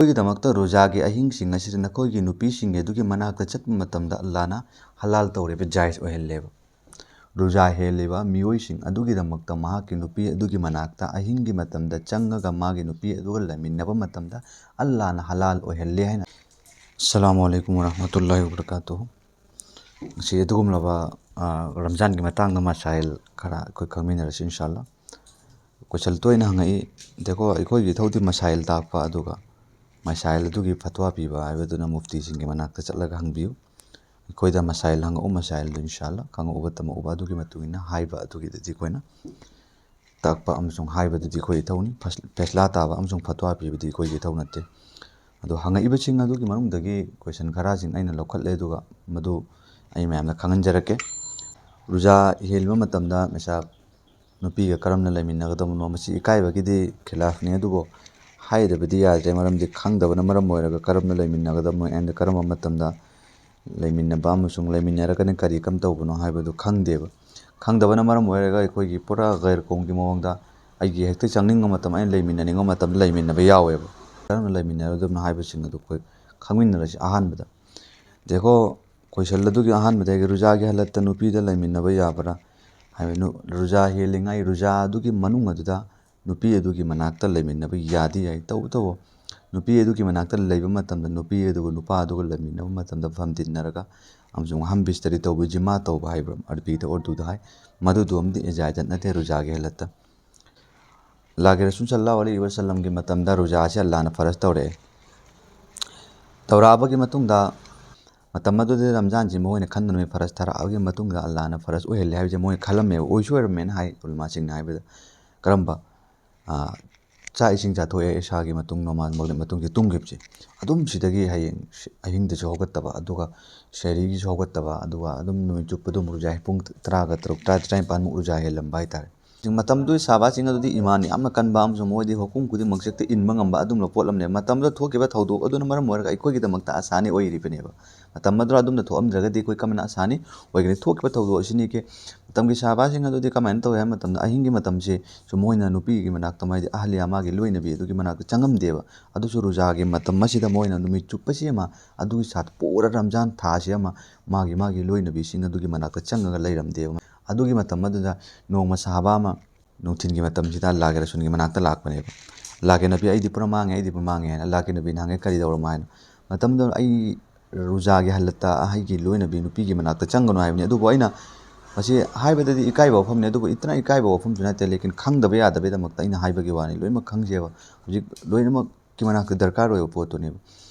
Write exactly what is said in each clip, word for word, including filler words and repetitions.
ꯑꯩꯈꯣꯏꯒꯤꯗꯃꯛꯇ ꯔꯣꯖꯥꯒꯤ ꯑꯍꯤꯡꯁꯤꯡ ꯑꯁꯤꯗ ꯅꯈꯣꯏꯒꯤ ꯅꯨꯄꯤꯁꯤꯡꯒꯤ ꯑꯗꯨꯒꯤ ꯃꯅꯥꯛꯇ ꯆꯠꯄ ꯃꯇꯝꯗ ꯑꯜꯂꯥꯅ ꯍꯂꯥꯜ ꯇꯧꯔꯦꯕ, ꯖꯥꯏꯖ ꯑꯣꯏꯍꯜꯂꯦꯕ꯫ ꯔꯣꯖꯥ ꯍꯦꯜꯂꯤꯕ ꯃꯤꯑꯣꯏꯁꯤꯡ ꯑꯗꯨꯒꯤꯗꯃꯛꯇ ꯃꯍꯥꯛꯀꯤ ꯅꯨꯄꯤ ꯑꯗꯨꯒꯤ ꯃꯅꯥꯛꯇ ꯑꯍꯤꯡꯒꯤ ꯃꯇꯝꯗ ꯆꯪꯉꯒ ꯃꯥꯒꯤ ꯅꯨꯄꯤ ꯑꯗꯨꯒ ꯂꯩꯃꯤꯟꯅꯕ ꯃꯇꯝꯗ ꯑꯜꯂꯥꯅ ꯍꯂꯥꯜ ꯑꯣꯏꯍꯜꯂꯦ ꯍꯥꯏꯅ꯫ ꯑꯁꯂꯥꯃꯨ ꯑꯂꯩꯀꯨꯝ ꯋꯔꯍꯃꯇꯨꯜꯂꯥꯍꯤ ꯋꯕꯔꯀꯥꯇꯨꯍꯨ꯫ ꯉꯁꯤ ꯑꯗꯨꯒꯨꯝꯂꯕ, ꯑ, ꯔꯝꯖꯥꯟꯒꯤ ꯃꯇꯥꯡꯗ ꯃꯁꯥꯏꯜ ꯈꯔ ꯑꯩꯈꯣꯏ ꯈꯪꯃꯤꯟꯅꯔꯁꯤ ꯏꯟꯁꯥꯜꯂꯥ꯫ ꯀꯣꯏꯁꯟ ꯇꯣꯏꯅ ꯍꯪꯉꯛꯏ꯫ ꯗꯦꯀꯣ, ꯑꯩꯈꯣꯏꯒꯤ ꯏꯊꯧꯗꯤ ꯃꯁꯥꯏꯜ ꯇꯥꯛꯄ, ꯑꯗꯨꯒ ꯃꯁꯥꯏꯜ ꯑꯗꯨꯒꯤ ꯐꯠꯋꯥ ꯄꯤꯕ ꯍꯥꯏꯕꯗꯨꯅ ꯃꯨꯐꯇꯤꯁꯤꯡꯒꯤ ꯃꯅꯥꯛꯇ ꯆꯠꯂꯒ ꯍꯪꯕꯤꯌꯨ꯫ ꯑꯩꯈꯣꯏꯗ ꯃꯁꯥꯏꯜ ꯍꯪꯉꯛꯎ, ꯃꯁꯥꯏꯜꯗꯨ ꯏꯟꯁꯥꯜꯂꯥ ꯈꯪꯉꯛꯎꯕ ꯇꯝꯃꯛꯎꯕ ꯑꯗꯨꯒꯤ ꯃꯇꯨꯡ ꯏꯟꯅ ꯍꯥꯏꯕ ꯑꯗꯨꯒꯤꯗꯗꯤ ꯑꯩꯈꯣꯏꯅ ꯇꯥꯛꯄ ꯑꯃꯁꯨꯡ ꯍꯥꯏꯕꯗꯨꯗꯤ ꯑꯩꯈꯣꯏ ꯏꯊꯧꯅꯤ꯫ ꯐꯁ-, ꯐꯦꯁꯂꯥ ꯇꯥꯕ ꯑꯃꯁꯨꯡ ꯐꯠꯋꯥ ꯄꯤꯕꯗꯤ ꯑꯩꯈꯣꯏꯒꯤ ꯏꯊꯧ ꯅꯠꯇꯦ꯫ ꯑꯗꯣ ꯍꯪꯉꯛꯏꯕꯁꯤꯡ ꯑꯗꯨꯒꯤ ꯃꯅꯨꯡꯗꯒꯤ ꯀꯣꯏꯁꯟ ꯈꯔꯁꯤꯡ ꯑꯩꯅ ꯂꯧꯈꯠꯂꯦ, ꯑꯗꯨꯒ ꯃꯗꯨ ꯑꯩ ꯃꯌꯥꯝꯗ ꯈꯪꯍꯟꯖꯔꯛꯀꯦ꯫ ꯔꯨꯖꯥ ꯍꯦꯟꯕ ꯃꯇꯝꯗ ꯃꯤꯁꯥꯞ ꯅꯨꯄꯤꯒ ꯀꯔꯝꯅ ꯂꯩꯃꯤꯟꯅꯒꯗꯕꯅꯣ? ꯃꯁꯤ ꯏꯀꯥꯏꯕꯒꯤꯗꯤ ꯈꯤꯂꯥꯐꯅꯤ, ꯑꯗꯨꯕꯨ ꯍꯥꯏꯗꯕꯗꯤ ꯌꯥꯗ꯭ꯔꯦ, ꯃꯔꯝꯗꯤ ꯈꯪꯗꯕꯅ ꯃꯔꯝ ꯑꯣꯏꯔꯒ ꯀꯔꯝꯅ ꯂꯩꯃꯤꯟꯅꯒꯗꯕꯅꯣ and ꯀꯔꯝꯕ ꯃꯇꯝꯗ ꯂꯩꯃꯤꯟꯅꯕ ꯑꯃꯁꯨꯡ ꯂꯩꯃꯤꯟꯅꯔꯒꯅ ꯀꯔꯤ ꯀꯝ ꯇꯧꯕꯅꯣ ꯍꯥꯏꯕꯗꯨ ꯈꯪꯗꯦꯕ꯫ ꯈꯪꯗꯕꯅ ꯃꯔꯝ ꯑꯣꯏꯔꯒ ꯑꯩꯈꯣꯏꯒꯤ ꯄꯨꯔꯥ ꯒꯩꯔ ꯀꯣꯝꯒꯤ ꯃꯑꯣꯡꯗ ꯑꯩꯒꯤ ꯍꯦꯛꯇ ꯆꯪꯅꯤꯡꯕ ꯃꯇꯝ, ꯑꯩꯅ ꯂꯩꯃꯤꯟꯅꯅꯤꯡꯕ ꯃꯇꯝꯗ ꯂꯩꯃꯤꯟꯅꯕ ꯌꯥꯎꯋꯦꯕ꯫ ꯀꯔꯝꯅ ꯂꯩꯃꯤꯟꯅꯒꯗꯕꯅꯣ ꯍꯥꯏꯕꯁꯤꯡ ꯑꯗꯨ ꯑꯩꯈꯣꯏ ꯈꯪꯃꯤꯟꯅꯔꯁꯤ꯫ ꯑꯍꯥꯟꯕꯗ, ꯗꯦꯈꯣ, ꯀꯣꯏꯁꯜ ꯑꯗꯨꯒꯤ ꯑꯍꯥꯟꯕꯗ ꯑꯩꯒꯤ ꯔꯨꯖꯥꯒꯤ ꯍꯥꯂꯠꯇ ꯅꯨꯄꯤꯗ ꯂꯩꯃꯤꯟꯅꯕ ꯌꯥꯕ꯭ꯔꯥ ꯍꯥꯏꯕ, ꯅꯨ-, ꯔꯨꯖꯥ ꯍꯦꯜꯂꯤꯉꯩ ꯔꯨꯖꯥ ꯑꯗꯨꯒꯤ ꯃꯅꯨꯡ ꯑꯗꯨꯗ ꯅꯨꯄꯤ ꯑꯗꯨꯒꯤ ꯃꯅꯥꯛꯇ ꯂꯩꯃꯤꯟꯅꯕ ꯌꯥꯗꯤ ꯌꯥꯏ꯫ ꯇꯧꯕꯇꯕꯨ ꯅꯨꯄꯤ ꯑꯗꯨꯒꯤ ꯃꯅꯥꯛꯇ ꯂꯩꯕ ꯃꯇꯝꯗ ꯅꯨꯄꯤ ꯑꯗꯨꯒ ꯅꯨꯄꯥ ꯑꯗꯨꯒ ꯂꯩꯃꯤꯟꯅꯕ ꯃꯇꯝꯗ ꯐꯝꯗꯤꯟꯅꯔꯒ ꯑꯃꯁꯨꯡ ꯍꯝ ꯕꯤꯁꯇꯔꯤ ꯇꯧꯕ, ꯖꯤꯃꯥ ꯇꯧꯕ ꯍꯥꯏꯕ꯭ꯔꯥ, ꯑꯔꯕꯤꯗ, ꯎꯔꯗꯨꯗ ꯍꯥꯏ, ꯃꯗꯨꯗꯨ ꯑꯃꯗꯤ ꯏꯖꯥꯖꯠ ꯅꯠꯇꯦ ꯔꯨꯖꯥꯒꯤ ꯍꯥꯂꯠꯇ꯫ ꯑꯜꯂꯥꯍꯒꯤ ꯔꯁꯨꯜ ꯁꯜꯂꯜꯂꯥꯍꯨ ꯑꯂꯩꯍꯤ ꯋꯁꯜꯂꯝꯒꯤ ꯃꯇꯝꯗ ꯔꯨꯖꯥ ꯑꯁꯤ ꯑꯜꯂꯥꯍꯅ ꯐꯔꯖ ꯇꯧꯔꯛꯑꯦ꯫ ꯇꯧꯔꯛꯑꯕꯒꯤ ꯃꯇꯨꯡꯗ, ꯃꯇꯝ ꯑꯗꯨꯗ ꯔꯝꯖꯥꯟꯁꯤ ꯃꯈꯣꯏꯅ ꯈꯟꯗꯅ ꯐꯔꯖ ꯊꯥꯔꯛꯑꯕꯒꯤ ꯃꯇꯨꯡꯗ ꯑꯜꯂꯥꯍꯅ ꯐꯔꯖ ꯑꯣꯏꯍꯜꯂꯦ ꯍꯥꯏꯕꯁꯦ ꯃꯣꯏꯅ ꯈꯜꯂꯝꯃꯦꯕ, ꯑꯣꯏꯁꯨ ꯑꯣꯏꯔꯝꯃꯦꯅ ꯍꯥꯏ ꯎꯂꯃꯥꯁꯤꯡꯅ ꯍꯥꯏꯕꯗ꯫ ꯀꯔꯝꯕ? ꯑꯥ, ꯆꯥꯛ ꯏꯁꯤꯡ ꯆꯥꯊꯣꯛꯑꯦ, ꯏꯁꯥꯒꯤ ꯃꯇꯨꯡ, ꯅꯃꯥꯖ ꯃꯒꯔꯤꯕ ꯃꯇꯨꯡꯒꯤ ꯇꯨꯝꯈꯤꯕꯁꯦ, ꯑꯗꯨꯝ ꯁꯤꯗꯒꯤ ꯍꯌꯦꯡ ꯁꯤ-, ꯑꯍꯤꯡꯗꯁꯨ ꯍꯧꯒꯠꯇꯕ, ꯑꯗꯨꯒ ꯁꯦꯍꯔꯤꯒꯤꯁꯨ ꯍꯧꯒꯠꯇꯕ, ꯑꯗꯨꯒ ꯑꯗꯨꯝ ꯅꯨꯃꯤꯠ ꯆꯨꯞꯄ ꯑꯗꯨꯝ ꯔꯨꯖꯥ ꯄꯨꯡ ꯇꯔꯥꯒ ꯇꯔꯨꯛ, ꯇꯔꯥ, ꯇꯔꯥꯅꯤꯄꯥꯟꯃꯨꯛ ꯔꯨꯖꯥ ꯍꯦꯜꯂꯝꯕ ꯍꯥꯏꯇꯥꯔꯦ꯫ ꯃꯇꯝꯗꯨꯒꯤ ꯁꯍꯥꯕꯥꯁꯤꯡ ꯑꯗꯨꯗꯤ ꯏꯃꯥꯟ ꯌꯥꯝꯅ ꯀꯟꯕ ꯑꯃꯁꯨꯡ ꯃꯣꯏꯗꯤ ꯍꯨꯀꯨꯝ ꯈꯨꯗꯤꯡꯃꯛꯁꯦ ꯍꯦꯛꯇ ꯏꯟꯕ ꯉꯝꯕ ꯑꯗꯨꯝꯕ ꯄꯣꯠ ꯑꯃꯅꯦ꯫ ꯃꯇꯝꯗꯨꯗ ꯊꯣꯛꯈꯤꯕ ꯊꯧꯗꯣꯛ ꯑꯗꯨꯅ ꯃꯔꯝ ꯑꯣꯏꯔꯒ ꯑꯩꯈꯣꯏꯒꯤꯗꯃꯛꯇ ꯑꯁꯥꯅꯤ ꯑꯣꯏꯔꯤꯕꯅꯦꯕ꯫ ꯃꯇꯝ ꯑꯗꯨꯗ ꯑꯗꯨꯝꯅ ꯊꯣꯛꯑꯝꯗ꯭ꯔꯒꯗꯤ ꯑꯩꯈꯣꯏ ꯀꯃꯥꯏꯅ ꯑꯁꯥꯅꯤ ꯑꯣꯏꯒꯅꯤ? ꯊꯣꯛꯈꯤꯕ ꯊꯧꯗꯣꯛ ꯑꯁꯤꯅꯤꯒꯤ ꯃꯇꯝꯒꯤ ꯁꯍꯥꯕꯥꯁꯤꯡ ꯑꯗꯨꯗꯤ ꯀꯃꯥꯏꯅ ꯇꯧꯏ ꯍꯥꯏꯕ ꯃꯇꯝꯗ, ꯑꯍꯤꯡꯒꯤ ꯃꯇꯝꯁꯤ ꯁꯨꯝ ꯃꯣꯏꯅ ꯅꯨꯄꯤꯒꯤ ꯃꯅꯥꯛꯇ, ꯃꯥꯏꯗꯤ ꯑꯍꯂꯤꯌꯥ, ꯃꯥꯒꯤ ꯂꯣꯏꯅꯕꯤ ꯑꯗꯨꯒꯤ ꯃꯅꯥꯛꯇ ꯆꯪꯉꯝꯗꯦꯕ꯫ ꯑꯗꯨꯁꯨ ꯔꯨꯖꯥꯒꯤ ꯃꯇꯝ ꯑꯁꯤꯗ ꯃꯣꯏꯅ ꯅꯨꯃꯤꯠ ꯆꯨꯞꯄꯁꯤ ꯑꯃ, ꯑꯗꯨꯒꯤ ꯁꯥꯠ ꯄꯨꯔꯥ ꯔꯝꯖꯥꯟ ꯊꯥꯁꯤ ꯑꯃ ꯃꯥꯒꯤ, ꯃꯥꯒꯤ ꯂꯣꯏꯅꯕꯤꯁꯤꯡ ꯑꯗꯨꯒꯤ ꯃꯅꯥꯛꯇ ꯆꯪꯉꯒ ꯂꯩꯔꯝꯗꯦꯕ꯫ ꯑꯗꯨꯒꯤ ꯃꯇꯝ ꯑꯗꯨꯗ ꯅꯣꯡꯃ ꯁꯍꯥꯕꯥ ꯑꯃ ꯅꯨꯡꯊꯤꯟꯒꯤ ꯃꯇꯝꯁꯤꯗ ꯑꯜꯂꯥꯍꯒꯤ ꯔꯁꯨꯜꯒꯤ ꯃꯅꯥꯛꯇ ꯂꯥꯛꯄꯅꯦꯕ꯫ "ꯑꯜꯂꯥꯍꯒꯤ ꯅꯕꯤ, ꯑꯩꯗꯤ ꯄꯨꯔꯥ ꯃꯥꯡꯉꯦ, ꯑꯩꯗꯤ ꯄꯨꯔꯥ ꯃꯥꯡꯉꯦ" ꯍꯥꯏꯅ ꯑꯜꯂꯥꯍꯒꯤ ꯅꯕꯤꯅ ꯍꯪꯉꯦ, "ꯀꯔꯤ ꯇꯧꯔꯝꯃꯣ ꯍꯥꯏꯅꯣ?" ꯃꯇꯝꯗꯨꯗ ꯑꯩ ꯔꯨꯖꯥꯒꯤ ꯍꯥꯂꯠꯇ ꯑꯩꯒꯤ ꯂꯣꯏꯅꯕꯤ ꯅꯨꯄꯤꯒꯤ ꯃꯅꯥꯛꯇ ꯆꯪꯒꯅꯨ ꯍꯥꯏꯕꯅꯤ꯫ ꯑꯗꯨꯕꯨ ꯑꯩꯅ ꯃꯁꯤ ꯍꯥꯏꯕꯗꯗꯤ ꯏꯀꯥꯏꯕ ꯋꯥꯐꯝꯅꯤ, ꯑꯗꯨꯕꯨ ꯏꯇꯅ ꯏꯀꯥꯏꯕ ꯋꯥꯐꯝꯁꯨ ꯅꯠꯇꯦ, ꯂꯦꯀꯤꯟ ꯈꯪꯗꯕ ꯌꯥꯗꯕꯒꯤꯗꯃꯛꯇ ꯑꯩꯅ ꯍꯥꯏꯕꯒꯤ ꯋꯥꯅꯤ꯫ ꯂꯣꯏꯅꯃꯛ ꯈꯪꯖꯩꯕ, ꯍꯧꯖꯤꯛ ꯂꯣꯏꯅꯃꯛꯀꯤ ꯃꯅꯥꯛꯇ ꯗꯔꯀꯥꯔ ꯑꯣꯏꯕ ꯄꯣꯠꯇꯨꯅꯦꯕ꯫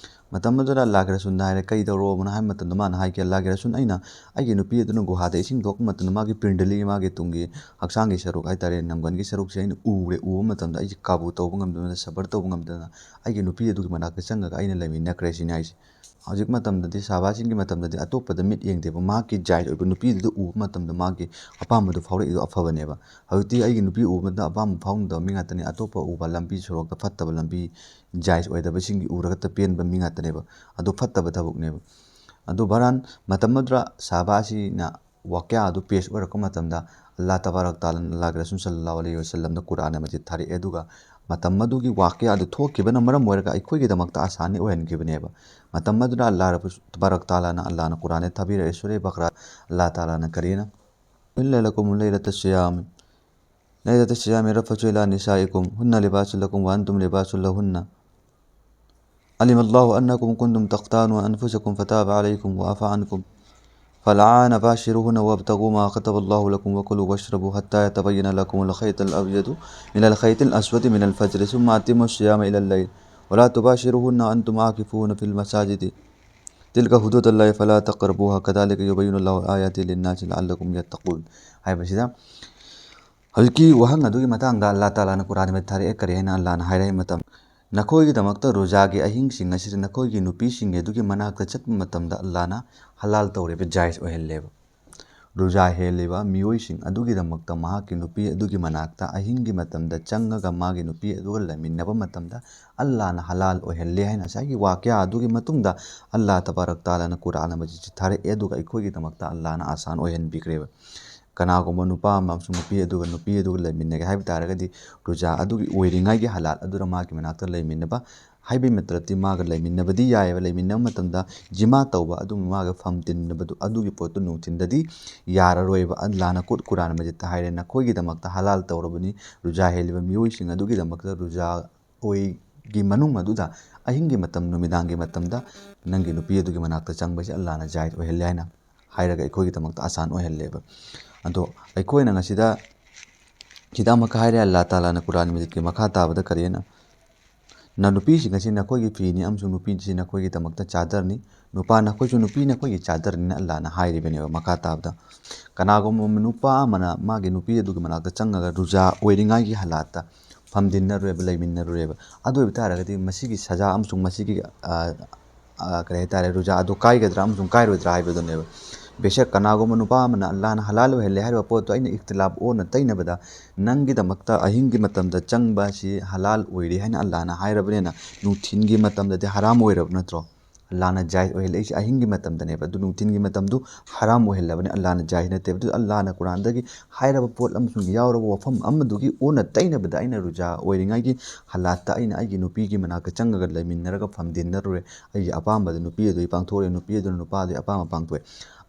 ꯃꯇꯝ ꯑꯗꯨꯗ ꯑꯜꯂꯥꯍꯒꯤ ꯔꯁꯨꯜꯅ ꯍꯥꯏꯔꯦ, "ꯀꯩ ꯇꯧꯔꯣꯕꯅꯣ?" ꯍꯥꯏꯕ ꯃꯇꯝꯗ ꯃꯥꯅ ꯍꯥꯏꯒꯦ, "ꯑꯜꯂꯥꯍꯒꯤ ꯔꯁꯨꯜ, ꯑꯩꯅ ꯑꯩꯒꯤ ꯅꯨꯄꯤ ꯑꯗꯨꯅ ꯒꯨꯍꯥꯗ ꯏꯁꯤꯡ ꯊꯣꯛꯄ ꯃꯇꯝꯗ ꯃꯥꯒꯤ ꯄꯤꯔꯤꯟꯗꯂꯤ, ꯃꯥꯒꯤ ꯇꯨꯡꯒꯤ ꯍꯛꯆꯥꯡꯒꯤ ꯁꯔꯨꯛ ꯍꯥꯏꯇꯥꯔꯦ, ꯅꯪꯒꯟꯒꯤ ꯁꯔꯨꯛꯁꯦ ꯑꯩꯅ ꯎꯔꯦ, ꯎꯕ ꯃꯇꯝꯗ ꯑꯩꯁꯦ ꯀꯥꯕꯨ ꯇꯧꯕ ꯉꯝꯗꯅ, ꯁꯕꯔ ꯇꯧꯕ ꯉꯝꯗꯅ ꯑꯩꯒꯤ ꯅꯨꯄꯤ ꯑꯗꯨꯒꯤ ꯃꯅꯥꯛꯇ ꯆꯪꯉꯒ ꯑꯩꯅ ꯂꯩꯃꯤꯟꯅꯈ꯭ꯔꯦ" ꯁꯤꯅꯤ ꯍꯥꯏꯁꯦ꯫ ꯍꯧꯖꯤꯛ ꯃꯇꯝꯗꯗꯤ, ꯁꯍꯥꯕꯥꯁꯤꯡꯒꯤ ꯃꯇꯝꯗꯗꯤ ꯑꯇꯣꯞꯄꯗ ꯃꯤꯠ ꯌꯦꯡꯗꯦꯕ, ꯃꯍꯥꯛꯀꯤ ꯖꯥꯏꯖ ꯑꯣꯏꯕ ꯅꯨꯄꯤꯗꯨꯗ ꯎꯕ ꯃꯇꯝꯗ ꯃꯥꯒꯤ ꯑꯄꯥꯝꯕꯗꯨ ꯐꯥꯎꯔꯛꯏꯗꯣ ꯑꯐꯕꯅꯦꯕ꯫ ꯍꯧꯖꯤꯛꯇꯤ ꯑꯩꯒꯤ ꯅꯨꯄꯤ ꯎꯕ ꯃꯇꯝꯗ ꯑꯄꯥꯝꯕ ꯐꯥꯎꯅꯗꯕ ꯃꯤ ꯉꯥꯛꯇꯅꯤ, ꯑꯇꯣꯞꯄ ꯎꯕ, ꯂꯝꯕꯤ ꯁꯣꯔꯣꯛꯇ ꯐꯠꯇꯕ ꯂꯝꯕꯤ, ꯖꯥꯏꯖ ꯑꯣꯏꯗꯕꯁꯤꯡꯒꯤ ꯎꯔꯒ ꯄꯦꯟꯕ ꯃꯤ ꯉꯥꯛꯇꯅꯦꯕ꯫ ꯑꯗꯨ ꯐꯠꯇꯕ ꯊꯕꯛꯅꯦꯕ꯫ ꯑꯗꯨ ꯕꯍꯔꯍꯥꯜ, ꯃꯇꯝ ꯑꯗꯨꯗ ꯁꯍꯥꯕꯥꯁꯤꯅ ꯋꯥꯀ꯭ꯌꯥ ꯑꯗꯨ ꯄꯦꯁ ꯑꯣꯏꯔꯛꯄ ꯃꯇꯝꯗ, ꯑꯜꯂꯥꯍ ꯇꯕꯥꯔꯛ ꯇꯥꯂꯥꯅ ꯑꯜꯂꯥꯍꯒꯤ ꯔꯁꯨꯜ ꯁꯜꯂꯜꯂꯥꯍꯨ ꯑꯂꯩꯍꯤ ꯋꯥꯁꯜꯂꯝꯗ ꯀꯨꯔꯥꯟ ꯃꯖꯤꯗ ꯊꯥꯔꯛꯑꯦ꯫ ꯑꯗꯨꯒ ꯃꯇꯝ ꯑꯗꯨꯒꯤ ꯋꯥꯀ꯭ꯌꯥ ꯑꯗꯨ ꯊꯣꯛꯈꯤꯕꯅ ꯃꯔꯝ ꯑꯣꯏꯔꯒ ꯑꯩꯈꯣꯏꯒꯤꯗꯃꯛꯇ ꯑꯁꯥꯅꯤ ꯑꯣꯏꯍꯟꯈꯤꯕꯅꯦꯕ꯫ ꯃꯇꯝ ꯑꯗꯨꯗ ꯑꯜꯂꯥꯍ ꯔꯕꯨ ꯇꯕꯥꯔꯛ ꯇꯥꯂꯥꯅ, ꯑꯜꯂꯥꯍꯅ ꯀꯨꯔꯥꯟꯗ ꯊꯥꯕꯤꯔꯛꯑꯦ, ꯁꯨꯔꯦ ꯕꯀꯔꯥ, ꯑꯜꯂꯥꯍ ꯇꯥꯂꯥꯅ ꯀꯔꯤꯅ, "أحل لكم ليلة الصيام، ليلة الصيام الرفث إلى نسائكم، هن لباس لكم وأنتم لباس لهن." "علم الله أنكم كنتم تختانون أنفسكم فتاب عليكم وعفا عنكم، فالآن باشروهن وابتغوا ما كتب الله لكم وكلوا واشربوا حتى يتبين لكم الخيط الأبيض من الخيط الأسود من الفجر، ثم أتموا الصيام إلى الليل، ولا تباشروهن وأنتم عاكفون في المساجد، تلك حدود الله فلا تقربوها، كذلك يبين الله آياته للناس لعلكم يتقون" ꯍꯥꯏꯕꯁꯤꯗ, ꯍꯧꯖꯤꯛꯀꯤ ꯋꯥꯍꯪ ꯑꯗꯨꯒꯤ ꯃꯇꯥꯡꯗ ꯑꯜꯂꯥꯍ ꯇꯥꯂꯥꯅ ꯀꯨꯔꯥꯟ ꯃꯖꯤꯗ ꯊꯥꯔꯛꯑꯦ꯫ ꯀꯔꯤ ꯍꯥꯏꯅ ꯑꯜꯂꯥꯍꯅ ꯍꯥꯏꯔꯛꯏ ꯃꯇꯝ, "ꯅꯈꯣꯏꯒꯤꯗꯃꯛꯇ ꯔꯣꯖꯥꯒꯤ ꯑꯍꯤꯡꯁꯤꯡ ꯑꯁꯤꯗ ꯅꯈꯣꯏꯒꯤ ꯅꯨꯄꯤꯁꯤꯡꯒꯤ ꯑꯗꯨꯒꯤ ꯃꯅꯥꯛꯇ ꯆꯠꯄ ꯃꯇꯝꯗ ꯑꯜꯂꯥꯍꯅ ꯍꯂꯥꯜ ꯇꯧꯔꯦꯕ, ꯖꯥꯏꯖ ꯑꯣꯏꯍꯜꯂꯦꯕ꯫ ꯔꯨꯖꯥ ꯍꯦꯜꯂꯤꯕ ꯃꯤꯑꯣꯏꯁꯤꯡ ꯑꯗꯨꯒꯤꯗꯃꯛꯇ ꯃꯍꯥꯛꯀꯤ ꯅꯨꯄꯤ ꯑꯗꯨꯒꯤ ꯃꯅꯥꯛꯇ ꯑꯍꯤꯡꯒꯤ ꯃꯇꯝꯗ ꯆꯪꯉꯒ ꯃꯥꯒꯤ ꯅꯨꯄꯤ ꯑꯗꯨꯒ ꯂꯩꯃꯤꯟꯅꯕ ꯃꯇꯝꯗ ꯑꯜꯂꯥꯅ ꯍꯂꯥꯜ ꯑꯣꯏꯍꯜꯂꯦ ꯍꯥꯏꯅ ꯉꯁꯥꯏꯒꯤ ꯋꯥꯀ꯭ꯌꯥ ꯑꯗꯨꯒꯤ ꯃꯇꯨꯡꯗ ꯑꯜꯂꯥ ꯇꯕꯥꯔꯛ ꯇꯥꯂꯥꯅ ꯀꯨꯔꯥꯟ ꯃꯖꯤꯗꯁꯤ ꯊꯥꯔꯛꯑꯦ, ꯑꯗꯨꯒ ꯑꯩꯈꯣꯏꯒꯤꯗꯃꯛꯇ ꯑꯜꯂꯥꯅ ꯑꯁꯥꯟ ꯑꯣꯏꯍꯟꯕꯤꯈ꯭ꯔꯦꯕ꯫ ꯀꯅꯥꯒꯨꯝꯕ ꯅꯨꯄꯥ ꯑꯃ ꯑꯃꯁꯨꯡ ꯅꯨꯄꯤ ꯑꯗꯨꯒ ꯅꯨꯄꯤ ꯑꯗꯨꯒ ꯂꯩꯃꯤꯟꯅꯒꯦ ꯍꯥꯏꯕ ꯇꯥꯔꯒꯗꯤ ꯔꯨꯖꯥ ꯑꯗꯨꯒꯤ ꯑꯣꯏꯔꯤꯉꯩꯒꯤ ꯍꯂꯥꯜ ꯑꯗꯨꯅ ꯃꯥꯒꯤ ꯃꯅꯥꯛꯇ ꯂꯩꯃꯤꯟꯅꯕ ꯍꯥꯏꯕꯒꯤ ꯃꯇꯂꯞꯇꯤ ꯃꯥꯒ ꯂꯩꯃꯤꯟꯅꯕꯗꯤ ꯌꯥꯏꯑꯕ, ꯂꯩꯃꯤꯟꯅꯕ ꯃꯇꯝꯗ ꯖꯤꯃꯥ ꯇꯧꯕ ꯑꯗꯨꯝꯕ ꯃꯥꯒ ꯐꯝ ꯇꯤꯟꯅꯕꯗꯨ ꯑꯗꯨꯒꯤ ꯄꯣꯠꯇꯨ ꯅꯨꯡꯊꯤꯟꯗꯗꯤ ꯌꯥꯔꯔꯣꯏꯕ꯫ ꯑꯜꯂꯥꯅ ꯀꯨꯠ ꯀꯨꯔꯥꯟ ꯃꯖꯤꯠꯇ ꯍꯥꯏꯔꯦ, ꯅꯈꯣꯏꯒꯤꯗꯃꯛꯇ ꯍꯂꯥꯜ ꯇꯧꯔꯕꯅꯤ, ꯔꯨꯖꯥ ꯍꯦꯜꯂꯤꯕ ꯃꯤꯑꯣꯏꯁꯤꯡ ꯑꯗꯨꯒꯤꯗꯃꯛꯇ ꯔꯨꯖꯥ ꯑꯣꯏꯒꯤ ꯃꯅꯨꯡ ꯑꯗꯨꯗ ꯑꯍꯤꯡꯒꯤ ꯃꯇꯝ, ꯅꯨꯃꯤꯗꯥꯡꯒꯤ ꯃꯇꯝꯗ ꯅꯪꯒꯤ ꯅꯨꯄꯤ ꯑꯗꯨꯒꯤ ꯃꯅꯥꯛꯇ ꯆꯪꯕꯁꯦ ꯑꯜꯂꯥꯅ ꯖꯥꯏꯖ ꯑꯣꯏꯍꯜꯂꯦ ꯍꯥꯏꯅ ꯍꯥꯏꯔꯒ ꯑꯩꯈꯣꯏꯒꯤꯗꯃꯛꯇ ꯑꯁꯥꯟ ꯑꯣꯏꯍꯜꯂꯦꯕ꯫ ꯑꯗꯣ ꯑꯩꯈꯣꯏꯅ ꯉꯁꯤꯗ ꯁꯤꯗ ꯑꯃꯨꯛꯀ ꯍꯥꯏꯔꯦ, ꯑꯜꯂꯥ ꯇꯥꯂꯥꯅ ꯀꯨꯔꯥꯟ ꯃꯖꯤꯠꯀꯤ ꯃꯈꯥ ꯇꯥꯕꯗ ꯀꯔꯤ ꯍꯥꯏꯅ, "ꯅ ꯅꯨꯄꯤꯁꯤꯡ ꯑꯁꯤ ꯅꯈꯣꯏꯒꯤ ꯐꯤꯅꯤ ꯑꯃꯁꯨꯡ ꯅꯨꯄꯤꯁꯤ ꯅꯈꯣꯏꯒꯤꯗꯃꯛꯇ ꯆꯥꯗꯔꯅꯤ, ꯅꯨꯄꯥ ꯅꯈꯣꯏꯁꯨ ꯅꯨꯄꯤ ꯅꯈꯣꯏꯒꯤ ꯆꯥꯗꯔꯅꯤꯅ" ꯑꯜꯂꯥꯅ ꯍꯥꯏꯔꯤꯕꯅꯦꯕ ꯃꯈꯥ ꯇꯥꯕꯗ꯫ ꯀꯅꯥꯒꯨꯝꯕ ꯅꯨꯄꯥ ꯑꯃꯅ ꯃꯥꯒꯤ ꯅꯨꯄꯤ ꯑꯗꯨꯒꯤ ꯃꯅꯥꯛꯇ ꯆꯪꯉꯒ ꯔꯨꯖꯥ ꯑꯣꯏꯔꯤꯉꯩꯒꯤ ꯍꯥꯂꯥꯠꯇ ꯐꯝꯖꯤꯟꯅꯔꯨꯔꯦꯕ, ꯂꯩꯃꯤꯟꯅꯔꯨꯔꯦꯕ, ꯑꯗꯨ ꯑꯣꯏꯕ ꯇꯥꯔꯒꯗꯤ ꯃꯁꯤꯒꯤ ꯁꯖꯥ ꯑꯃꯁꯨꯡ ꯃꯁꯤꯒꯤ, ꯑ, ꯑ, ꯀꯔꯤ ꯍꯥꯏꯇꯥꯔꯦ, ꯔꯨꯖꯥ ꯑꯗꯨ ꯀꯥꯏꯒꯗ꯭ꯔꯥ ꯑꯃꯁꯨꯡ ꯀꯥꯏꯔꯣꯏꯗ꯭ꯔꯥ ꯍꯥꯏꯕꯗꯨꯅꯦꯕ꯫ ꯕꯦꯁꯛ ꯀꯅꯥꯒꯨꯝꯕ ꯅꯨꯄꯥ ꯑꯃꯅ ꯑꯜꯂꯥꯅ ꯍꯂꯥꯜ ꯑꯣꯏꯍꯜꯂꯦ ꯍꯥꯏꯔꯤꯕ ꯄꯣꯠꯇꯣ ꯑꯩꯅ ꯏꯈꯇꯤꯂꯥꯞ ꯑꯣꯟꯅ ꯇꯩꯅꯕꯗ ꯅꯪꯒꯤꯗꯃꯛꯇ ꯑꯍꯤꯡꯒꯤ ꯃꯇꯝꯗ ꯆꯪꯕ ꯑꯁꯤ ꯍꯂꯥꯜ ꯑꯣꯏꯔꯦ ꯍꯥꯏꯅ ꯑꯜꯂꯥꯅ ꯍꯥꯏꯔꯕꯅꯤꯅ ꯅꯨꯡꯊꯤꯟꯒꯤ ꯃꯇꯝꯗꯗꯤ ꯍꯔꯥꯝ ꯑꯣꯏꯔꯕ ꯅꯠꯇ꯭ꯔꯣ? ꯑꯜꯂꯥꯅ ꯖꯥꯏꯖ ꯑꯣꯏꯍꯜꯂꯛꯏꯁꯦ ꯑꯍꯤꯡꯒꯤ ꯃꯇꯝꯗꯅꯦꯕ꯫ ꯑꯗꯨ ꯅꯨꯡꯊꯤꯟꯒꯤ ꯃꯇꯝꯗꯨ ꯍꯔꯥꯝ ꯑꯣꯏꯍꯜꯂꯕꯅꯤ ꯑꯜꯂꯥꯅ, ꯖꯥꯏꯖ ꯅꯠꯇꯦꯕ꯫ ꯑꯗꯨ ꯑꯜꯂꯥꯅ ꯀꯨꯔꯥꯟꯗꯒꯤ ꯍꯥꯏꯔꯕ ꯄꯣꯠ ꯑꯃꯁꯨꯡ ꯌꯥꯎꯔꯕ ꯋꯥꯐꯝ ꯑꯃꯗꯨꯒꯤ ꯑꯣꯟꯅ ꯇꯩꯅꯕꯗ ꯑꯩꯅ ꯔꯨꯖꯥ ꯑꯣꯏꯔꯤꯉꯩꯒꯤ ꯍꯥꯂꯥꯠꯇ ꯑꯩꯅ ꯑꯩꯒꯤ ꯅꯨꯄꯤꯒꯤ ꯃꯅꯥꯛꯇ ꯆꯪꯉꯒ ꯂꯩꯃꯤꯟꯅꯔꯒ ꯐꯝꯖꯤꯟꯅꯔꯨꯔꯦ, ꯑꯩꯒꯤ ꯑꯄꯥꯝꯕꯗ ꯅꯨꯄꯤ ꯑꯗꯨꯒꯤ ꯄꯥꯡꯊꯣꯛꯑꯦ, ꯅꯨꯄꯤ ꯑꯗꯨꯅ ꯅꯨꯄꯥ ꯑꯗꯨꯒꯤ ꯑꯄꯥꯝꯕ ꯄꯥꯡꯊꯣꯛꯑꯦ꯫